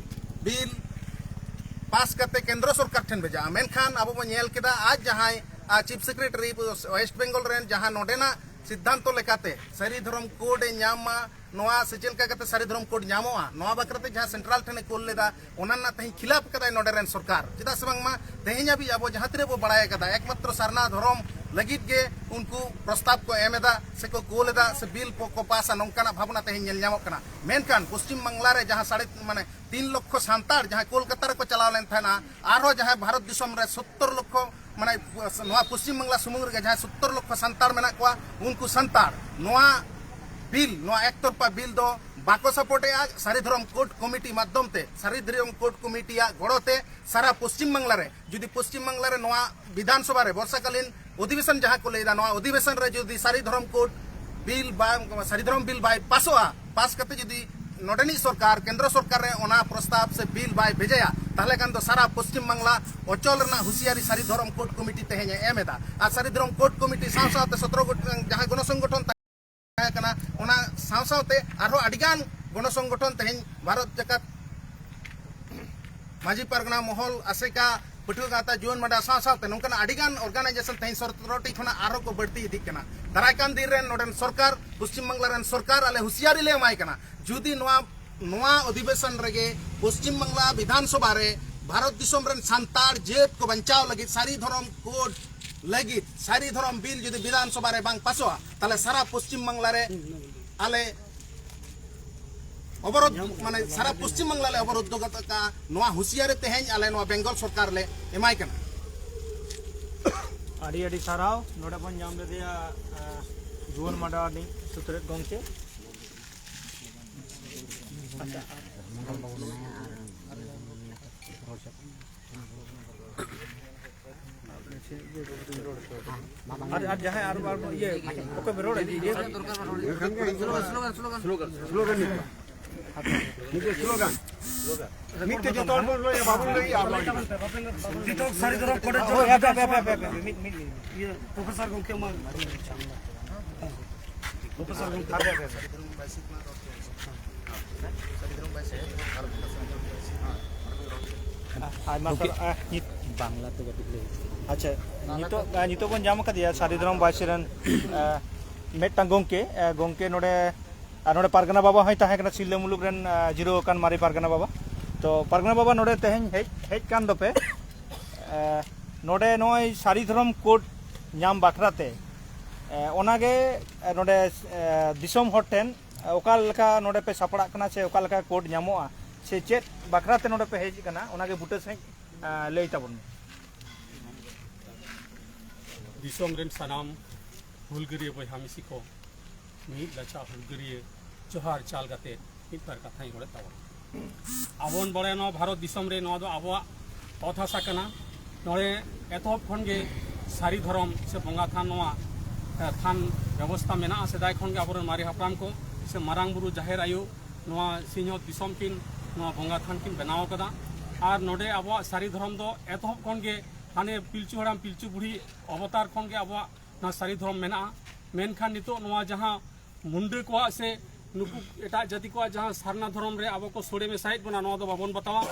ᱵᱤᱞ ᱯᱟᱥ ᱠᱟᱛᱮ ᱠᱮᱱᱫᱨᱚ ᱥᱚᱨᱠᱟᱨ ᱴᱷᱮᱱ ᱵᱷᱮᱡᱟᱜᱼᱟ᱾ ᱢᱮᱱᱠᱷᱟᱱ ᱟᱵᱚ ᱵᱚᱱ ᱧᱮᱞ ᱠᱮᱫᱟ, ᱟᱡ ᱡᱟᱦᱟᱸᱭ, ᱟ, ᱪᱤᱯ ᱥᱮᱠᱨᱮᱴᱟᱨᱤ ᱳᱭᱮᱥᱴ ᱵᱮᱝᱜᱚᱞ ᱨᱮᱱ, ᱡᱟᱦᱟᱸ ᱱᱚᱰᱮᱱᱟᱜ ᱥᱤᱫᱽᱫᱷᱟᱱᱛᱚ ᱞᱮᱠᱟᱛᱮ ᱥᱟᱹᱨᱤ ᱫᱷᱚᱨᱚᱢ ᱠᱳᱰ ᱮ ᱧᱟᱢ ᱢᱟ, ᱱᱚᱣᱟ ᱥᱮ ᱪᱮᱫ ᱞᱮᱠᱟ ᱠᱟᱛᱮ ᱥᱟᱹᱨᱤ ᱫᱷᱚᱨᱚᱢ ᱠᱳᱰ ᱧᱟᱢᱚᱜᱼᱟ, ᱱᱚᱣᱟ ᱵᱟᱠᱷᱨᱟ ᱛᱮ ᱡᱟᱦᱟᱸ ᱥᱮᱱᱴᱨᱟᱞ ᱴᱷᱮᱱ ᱮ ᱠᱳᱞ ᱞᱮᱫᱟ, ᱚᱱᱟ ᱨᱮᱱᱟᱜ ᱛᱮᱦᱮᱧ ᱠᱷᱤᱞᱟᱯ ᱠᱟᱫᱟᱭ ᱱᱚᱰᱮ ᱨᱮᱱ ᱥᱚᱨᱠᱟᱨ᱾ ᱪᱮᱫᱟᱜ ᱥᱮ ᱵᱟᱝᱢᱟ ᱛᱮᱦᱮᱧ ᱦᱟᱹᱵᱤᱡ ᱟᱵᱚ ᱡᱟᱦᱟᱸ ᱛᱤᱱᱟᱹᱜ ᱵᱚ ᱵᱟᱲᱟᱭ ᱠᱟᱫᱟ, ᱮᱠᱢᱟᱛᱨᱚ ᱥᱟᱨᱱᱟ ᱫᱷᱚᱨᱚᱢ ᱞᱟᱹᱜᱤᱫ ᱜᱮ ᱩᱱᱠᱩ ᱯᱨᱚᱥᱛᱟᱵ ᱠᱚ ᱮᱢ ᱮᱫᱟ ᱥᱮᱠᱚ ᱠᱳᱞ ᱮᱫᱟ ᱥᱮ ᱵᱤᱞ ᱠᱚ ᱯᱟᱥᱟ, ᱱᱚᱝᱠᱟᱱᱟᱜ ᱵᱷᱟᱵᱽᱱᱟ ᱛᱮᱦᱮᱧ ᱧᱮᱞ ᱧᱟᱢᱚᱜ ᱠᱟᱱᱟ᱾ ᱢᱮᱱᱠᱷᱟᱱ ᱯᱚᱥᱪᱤᱢ ᱵᱟᱝᱞᱟ ᱨᱮ ᱡᱟᱦᱟᱸ ᱥᱟᱲᱮ ᱢᱟᱱᱮ ᱛᱤᱱ ᱞᱚᱠᱷᱚ ᱥᱟᱱᱛᱟᱲ ᱡᱟᱦᱟᱸᱭ ᱠᱳᱞᱠᱟᱛᱟ ᱨᱮᱠᱚ ᱪᱟᱞᱟᱣ ᱞᱮᱱ ᱛᱟᱦᱮᱱᱟ, ᱟᱨᱦᱚᱸ ᱡᱟᱦᱟᱸᱭ ᱵᱷᱟᱨᱚᱛ ᱫᱤᱥᱚᱢ ᱨᱮ ᱥᱚᱛᱛᱚᱨ ᱞᱚᱠᱷᱚ, ᱢᱟᱱᱮ ᱱᱚᱣᱟ ᱯᱚᱥᱪᱤᱢ ᱵᱟᱝᱞᱟ ᱥᱩᱢᱩᱝ ᱨᱮᱜᱮ ᱡᱟᱦᱟᱸᱭ ᱥᱚᱛᱛᱚᱨ ᱞᱚᱠᱷᱚ ᱥᱟᱱᱛᱟᱲ ᱢᱮᱱᱟᱜ ᱠᱚᱣᱟ, ᱩᱱᱠᱩ ᱥᱟᱱᱛᱟᱲ ᱱᱚᱣᱟ ᱵᱤᱞ, ᱱᱚᱣᱟ ᱮᱠᱛᱚᱨᱯᱟ ᱵᱤᱞ ᱫᱚ ᱵᱟᱠᱚ ᱥᱟᱯᱳᱨᱴᱮᱜᱼᱟ᱾ ᱥᱟᱹᱨᱤ ᱫᱷᱚᱨᱚᱢ ᱠᱳᱰ ᱠᱚᱢᱤᱴᱤ ᱢᱟᱫᱽᱫᱷᱚᱢ ᱛᱮ, ᱥᱟᱹᱨᱤ ᱫᱷᱚᱨᱚᱢ ᱠᱳᱰ ᱠᱚᱢᱤᱴᱤᱭᱟᱜ ᱜᱚᱲᱚ ᱛᱮ ᱥᱟᱨᱟ ᱯᱚᱥᱪᱤᱢ ᱵᱟᱝᱞᱟ ᱨᱮ ᱡᱩᱫᱤ ᱯᱚᱥᱪᱤᱢ ᱵᱟᱝᱞᱟ ᱨᱮ ᱱᱚᱣᱟ ᱵᱤᱫᱷᱟᱱ ᱥᱚᱵᱷᱟ ᱨᱮ ᱵᱚᱨᱥᱟᱠᱟᱞᱤᱱ ᱚᱫᱷᱤᱵᱮᱥᱚᱱ ᱡᱟᱦᱟᱸ ᱠᱚ ᱞᱟᱹᱭᱫᱟ, ᱱᱚᱣᱟ ᱚᱫᱷᱤᱵᱮᱥᱚᱱ ᱨᱮ ᱡᱩᱫᱤ ᱥᱟᱹᱨᱤ ᱫᱷᱚᱨᱚᱢ ᱠᱳᱰ ᱵᱤᱞ ᱵᱟ ᱥᱟᱹᱨᱤ ᱫᱷᱚᱨᱚᱢ ᱵᱤᱞ ᱵᱟᱭ ᱯᱟᱥᱚᱜᱼᱟ, ᱯᱟᱥ ᱠᱟᱛᱮ ᱡᱩᱫᱤ ᱱᱚᱰᱮᱱᱤᱡ ᱥᱚᱨᱠᱟᱨ, ᱠᱮᱱᱫᱨᱚ ᱥᱚᱨᱠᱟᱨ ᱨᱮ ᱚᱱᱟ ᱯᱨᱚᱥᱛᱟᱵ ᱥᱮ ᱵᱤᱞ ᱵᱟᱭ ᱵᱷᱮᱡᱟᱭᱟ, ᱛᱟᱦᱚᱞᱮ ᱠᱷᱟᱱ ᱫᱚ ᱥᱟᱨᱟ ᱯᱚᱥᱪᱤᱢ ᱵᱟᱝᱞᱟ ᱚᱪᱚᱞ ᱨᱮᱱᱟᱜ ᱦᱩᱸᱥᱤᱭᱟᱨᱤ ᱥᱟᱹᱨᱤ ᱫᱷᱚᱨᱚᱢ ᱠᱳᱰ ᱠᱚᱢᱤᱴᱤ ᱛᱮᱦᱮᱧ ᱮ ᱮᱢ ᱮᱫᱟ᱾ ᱟᱨ ᱥᱟᱹᱨᱤ ᱫᱷᱚᱨᱚᱢ ᱠᱳᱰ ᱠᱚᱢᱤᱴᱤ ᱥᱟᱶ ᱥᱟᱶᱛᱮ ᱥᱚᱛᱨᱚ ᱜᱚᱴᱟᱝ ᱡᱟᱦᱟᱸ ᱜᱚᱱᱚ ᱥᱚᱝᱜᱚᱴᱷᱚᱱ ᱛᱟᱦᱮᱸ ᱠᱟᱱᱟ, ᱚᱱᱟ ᱥᱟᱶ ᱥᱟᱶᱛᱮ ᱟᱨᱦᱚᱸ ᱟᱹᱰᱤᱜᱟᱱ ᱜᱚᱱᱚ ᱥᱚᱝᱜᱚᱴᱷᱚᱱ ᱛᱮᱦᱮᱧ ᱵᱷᱟᱨᱚᱛ ᱡᱟᱠᱟᱛ ᱢᱟᱹᱡᱷᱤ ᱯᱟᱨᱜᱟᱱᱟ ᱢᱚᱦᱚᱞ, ᱟᱥᱮᱠᱟ, ᱯᱟᱹᱴᱷᱩᱣᱟᱹ ᱜᱟᱶᱛᱟ, ᱡᱩᱣᱟᱹᱱ ᱢᱟᱰᱟ ᱥᱟᱶ ᱥᱟᱶᱛᱮ ᱱᱚᱝᱠᱟᱱᱟᱜ ᱟᱹᱰᱤᱜᱟᱱ ᱚᱨᱜᱟᱱᱟᱭᱡᱮᱥᱚᱱ ᱛᱮᱦᱮᱧ ᱥᱚᱛᱨᱚ ᱴᱤ ᱠᱷᱚᱱᱟᱜ ᱟᱨᱦᱚᱸ ᱠᱚ ᱵᱟᱹᱲᱛᱤ ᱤᱫᱤᱜ ᱠᱟᱱᱟ᱾ ᱫᱟᱨᱟᱭ ᱠᱟᱱ ᱫᱤᱱ ᱨᱮᱱ ᱱᱚᱰᱮᱱ ᱥᱚᱨᱠᱟᱨ, ᱯᱚᱥᱪᱤᱢ ᱵᱟᱝᱞᱟ ᱨᱮᱱ ᱥᱚᱨᱠᱟᱨ ᱟᱞᱮ ᱦᱩᱸᱥᱤᱭᱟᱨᱤ ᱞᱮ ᱮᱢᱟᱭ ᱠᱟᱱᱟ, ᱡᱩᱫᱤ ᱱᱚᱣᱟ, ᱱᱚᱣᱟ ᱚᱫᱷᱤᱵᱮᱥᱚᱱ ᱨᱮᱜᱮ ᱯᱚᱥᱪᱤᱢ ᱵᱟᱝᱞᱟ ᱵᱤᱫᱷᱟᱱ ᱥᱚᱵᱷᱟ ᱨᱮ ᱵᱷᱟᱨᱚᱛ ᱫᱤᱥᱚᱢ ᱨᱮᱱ ᱥᱟᱱᱛᱟᱲ ᱡᱟᱹᱛ ᱠᱚ ᱵᱟᱧᱪᱟᱣ ᱞᱟᱹᱜᱤᱫ ᱥᱟᱹᱨᱤ ᱫᱷᱚᱨᱚᱢ ᱠᱳᱰ ᱞᱟᱹᱜᱤᱫ ᱥᱟᱹᱨᱤ ᱫᱷᱚᱨᱚᱢ ᱵᱤᱞ ᱡᱩᱫᱤ ᱵᱤᱫᱷᱟᱱ ᱥᱚᱵᱷᱟ ᱨᱮ ᱵᱟᱝ ᱯᱟᱥᱚᱜᱼᱟ, ᱛᱟᱦᱞᱮ ᱥᱟᱨᱟ ᱯᱚᱥᱪᱤᱢ ᱵᱟᱝᱞᱟ ᱨᱮ ᱟᱞᱮ ᱚᱵᱚᱨᱳᱫᱷ, ᱢᱟᱱᱮ ᱥᱟᱨᱟ ᱯᱚᱥᱪᱤᱢ ᱵᱟᱝᱞᱟ ᱞᱮ ᱚᱵᱚᱨᱳᱫᱷ ᱜᱚᱫ ᱠᱟᱜᱼᱟ᱾ ᱱᱚᱣᱟ ᱦᱩᱸᱥᱤᱭᱟᱨᱤ ᱛᱮᱦᱮᱧ ᱟᱞᱮ ᱱᱚᱣᱟ ᱵᱮᱝᱜᱚᱞ ᱥᱚᱨᱠᱟᱨ ᱞᱮ ᱮᱢᱟᱭ ᱠᱟᱱᱟ᱾ ᱟᱹᱰᱤ ᱟᱹᱰᱤ ᱥᱟᱨᱦᱟᱣ᱾ ᱱᱚᱰᱮ ᱵᱚᱱ ᱧᱟᱢ ᱞᱮᱫᱮᱭᱟ ᱟᱸ, ᱡᱩᱣᱟᱹᱱ ᱢᱟᱰᱟ ᱨᱤᱱᱤᱡ ᱥᱩᱛᱨᱮᱫ ᱜᱚᱢᱠᱮ᱾ ᱟᱪᱪᱷᱟ᱾ ᱟᱨ ᱟᱨ ᱡᱟᱦᱟᱸᱭ ᱟᱨ ᱟᱨ ᱤᱭᱟᱹ ᱚᱠᱚᱭ ᱯᱮ ᱨᱚᱲ ᱤᱫᱤ ᱤᱭᱟᱹ ᱥᱞᱳᱜᱟᱱ ᱥᱞᱳᱜᱟᱱ ᱢᱤᱫᱴᱮᱡ ᱡᱚᱛᱚ ᱦᱚᱲ ᱵᱚᱱ ᱞᱟᱹᱭᱟ, ᱵᱟᱵᱚᱱ ᱞᱟᱹᱭᱟ᱾ ᱱᱤᱛᱚᱜ ᱥᱟᱹᱨᱤ ᱫᱷᱚᱨᱚᱢ ᱠᱚᱰᱮᱡ ᱡᱚᱦᱟᱨ ᱦᱟᱯᱮ ᱦᱟᱯᱮ ᱦᱟᱯᱮ ᱦᱟᱯᱮ ᱢᱤᱫ ᱢᱤᱫ ᱢᱤᱫ ᱤᱭᱟᱹ ᱯᱨᱚᱯᱷᱮᱥᱚᱨ ᱜᱚᱢᱠᱮ ᱢᱟ ᱯᱨᱚᱯᱷᱮᱥᱚᱨ ᱜᱚᱢᱠᱮ ᱟᱭᱢᱟ ᱥᱟᱨᱦᱟᱣ᱾ ᱟᱸ, ᱱᱤᱛ ᱵᱟᱝᱞᱟ ᱛᱮ ᱠᱟᱹᱴᱤᱡ ᱞᱟᱹᱭ᱾ ᱟᱪᱪᱷᱟ, ᱱᱤᱛᱚᱜ, ᱟᱸ, ᱱᱤᱛᱚᱜ ᱵᱚᱱ ᱧᱟᱢ ᱟᱠᱟᱫᱮᱭᱟ ᱥᱟᱹᱨᱤ ᱫᱷᱚᱨᱚᱢ ᱵᱟᱭᱥᱤ ᱨᱮᱱ, ᱟᱸ, ᱢᱤᱫᱴᱟᱝ ᱜᱚᱢᱠᱮ, ᱮ, ᱜᱚᱢᱠᱮ ᱱᱚᱰᱮ, ᱟᱨ ᱱᱚᱰᱮ ᱯᱟᱨᱜᱟᱱᱟ ᱵᱟᱵᱟ ᱦᱚᱸᱭ ᱛᱟᱦᱮᱸ ᱠᱟᱱᱟ, ᱥᱤᱞᱫᱟᱹ ᱢᱩᱞᱩᱠ ᱨᱮᱱ, ᱮ, ᱡᱤᱨᱟᱹᱣ ᱟᱠᱟᱱ ᱢᱟᱨᱮ ᱯᱟᱨᱜᱟᱱᱟ ᱵᱟᱵᱟ᱾ ᱛᱚ ᱯᱟᱨᱜᱟᱱᱟ ᱵᱟᱵᱟ, ᱱᱚᱰᱮ ᱛᱮᱦᱮᱧ ᱦᱮᱡ, ᱦᱮᱡ ᱠᱟᱱ ᱫᱚᱯᱮ, ᱮ, ᱱᱚᱰᱮ ᱱᱚᱜᱼᱚᱭ ᱥᱟᱹᱨᱤ ᱫᱷᱚᱨᱚᱢ ᱠᱳᱰ ᱧᱟᱢ ᱵᱟᱠᱷᱨᱟ ᱛᱮ, ᱮ, ᱚᱱᱟᱜᱮ, ᱮ, ᱱᱚᱰᱮ, ᱮ, ᱫᱤᱥᱚᱢ ᱦᱚᱲ ᱴᱷᱮᱱ, ᱮ, ᱚᱠᱟ ᱞᱮᱠᱟ ᱱᱚᱰᱮ ᱯᱮ ᱥᱟᱯᱲᱟᱜ ᱠᱟᱱᱟ ᱥᱮ ᱚᱠᱟ ᱞᱮᱠᱟ ᱠᱳᱰ ᱧᱟᱢᱚᱜᱼᱟ ᱥᱮ ᱪᱮᱫ ᱵᱟᱠᱷᱨᱟ ᱛᱮ ᱱᱚᱰᱮ ᱯᱮ ᱦᱮᱡ ᱟᱠᱟᱱᱟ, ᱚᱱᱟᱜᱮ ᱵᱩᱴᱟᱹ ᱥᱟᱺᱦᱤᱡ, ᱮ, ᱞᱟᱹᱭ ᱛᱟᱵᱚᱱ ᱢᱮ᱾ ᱫᱤᱥᱚᱢ ᱨᱮᱱ ᱥᱟᱱᱟᱢ ᱦᱩᱞᱜᱟᱹᱨᱤᱭᱟᱹ ᱵᱚᱭᱦᱟ ᱢᱤᱥᱤ ᱠᱚ, ᱢᱤᱫ ᱞᱟᱪᱷᱟ ᱦᱩᱞᱜᱟᱹᱨᱤᱭᱟᱹ ᱡᱚᱦᱟᱨ ᱪᱟᱞ ᱠᱟᱛᱮ ᱢᱤᱫ ᱵᱟᱨ ᱠᱟᱛᱷᱟᱧ ᱨᱚᱲᱮᱫ ᱛᱟᱵᱚᱱᱟ᱾ ᱟᱵᱚ ᱵᱚᱱ ᱵᱟᱲᱟᱭᱟ, ᱱᱚᱣᱟ ᱵᱷᱟᱨᱚᱛ ᱫᱤᱥᱚᱢ ᱨᱮ ᱱᱚᱣᱟ ᱫᱚ ᱟᱵᱚᱣᱟᱜ ᱚᱛ ᱦᱟᱥᱟ ᱠᱟᱱᱟ᱾ ᱱᱚᱰᱮ ᱮᱛᱚᱦᱚᱵ ᱠᱷᱚᱱ ᱜᱮ ᱥᱟᱹᱨᱤ ᱫᱷᱚᱨᱚᱢ ᱥᱮ ᱵᱚᱸᱜᱟ ᱛᱷᱟᱱ, ᱱᱚᱣᱟ, ᱮ, ᱛᱷᱟᱱ ᱵᱮᱵᱚᱥᱛᱟ ᱢᱮᱱᱟᱜᱼᱟ᱾ ᱥᱮᱫᱟᱭ ᱠᱷᱚᱱ ᱜᱮ ᱟᱵᱚᱨᱮᱱ ᱢᱟᱨᱮ ᱦᱟᱯᱲᱟᱢ ᱠᱚ ᱥᱮ ᱢᱟᱨᱟᱝ ᱵᱩᱨᱩ, ᱡᱟᱦᱮᱨ ᱟᱭᱳ, ᱱᱚᱣᱟ ᱥᱤᱧᱚᱛ ᱫᱤᱥᱚᱢ ᱠᱤᱱ ᱱᱚᱣᱟ ᱵᱚᱸᱜᱟ ᱛᱷᱟᱱ ᱠᱤᱱ ᱵᱮᱱᱟᱣ ᱟᱠᱟᱫᱟ᱾ ᱟᱨ ᱱᱚᱰᱮ ᱟᱵᱚᱣᱟᱜ ᱥᱟᱹᱨᱤ ᱫᱷᱚᱨᱚᱢ ᱫᱚ ᱮᱛᱚᱦᱚᱵ ᱠᱷᱚᱱ ᱜᱮ, ᱦᱟᱱᱮ ᱯᱤᱞᱪᱩ ᱦᱟᱲᱟᱢ ᱯᱤᱞᱪᱩ ᱵᱩᱲᱦᱤ ᱚᱵᱚᱛᱟᱨ ᱠᱷᱚᱱ ᱜᱮ ᱟᱵᱚᱣᱟᱜ ᱱᱚᱣᱟ ᱥᱟᱹᱨᱤ ᱫᱷᱚᱨᱚᱢ ᱢᱮᱱᱟᱜᱼᱟ᱾ ᱢᱮᱱᱠᱷᱟᱱ ᱱᱤᱛᱚᱜ ᱱᱚᱣᱟ ᱡᱟᱦᱟᱸ ᱢᱩᱱᱰᱟᱹ ᱠᱚᱣᱟᱜ ᱥᱮ ᱱᱩᱠᱩ ᱮᱴᱟᱜ ᱡᱟᱹᱛᱤ ᱠᱚᱣᱟᱜ ᱡᱟᱦᱟᱸ ᱥᱟᱨᱱᱟ ᱫᱷᱚᱨᱚᱢ ᱨᱮ ᱟᱵᱚ ᱠᱚ ᱥᱳᱲᱮ ᱢᱮᱥᱟᱭᱮᱫ ᱵᱚᱱᱟ, ᱱᱚᱣᱟ ᱫᱚ ᱵᱟᱵᱚᱱ ᱵᱟᱛᱟᱣᱟ᱾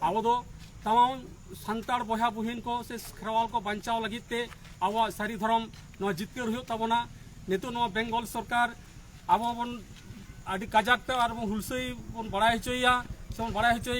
ᱟᱵᱚ ᱫᱚ ᱛᱟᱢᱟᱢ ᱥᱟᱱᱛᱟᱲ ᱵᱚᱭᱦᱟ ᱵᱩᱦᱤᱱ ᱠᱚ ᱥᱮ ᱠᱷᱮᱨᱣᱟᱞ ᱠᱚ ᱵᱟᱧᱪᱟᱣ ᱞᱟᱹᱜᱤᱫ ᱛᱮ ᱟᱵᱚᱣᱟᱜ ᱥᱟᱹᱨᱤ ᱫᱷᱚᱨᱚᱢ ᱱᱚᱣᱟ ᱡᱤᱛᱠᱟᱹᱨ ᱦᱩᱭᱩᱜ ᱛᱟᱵᱚᱱᱟ᱾ ᱱᱤᱛᱚᱜ ᱱᱚᱣᱟ ᱵᱮᱝᱜᱚᱞ ᱥᱚᱨᱠᱟᱨ ᱟᱵᱚ ᱵᱚᱱ ᱟᱹᱰᱤ ᱠᱟᱡᱟᱠ ᱛᱮ ᱟᱨ ᱵᱚᱱ ᱦᱩᱞᱥᱟᱹᱭ ᱵᱚᱱ ᱵᱟᱲᱟᱭ ᱦᱚᱪᱚᱭᱮᱭᱟ ᱥᱮ ᱵᱚᱱ ᱵᱟᱲᱟᱭ ᱦᱚᱪᱚᱭᱮᱭᱟ᱾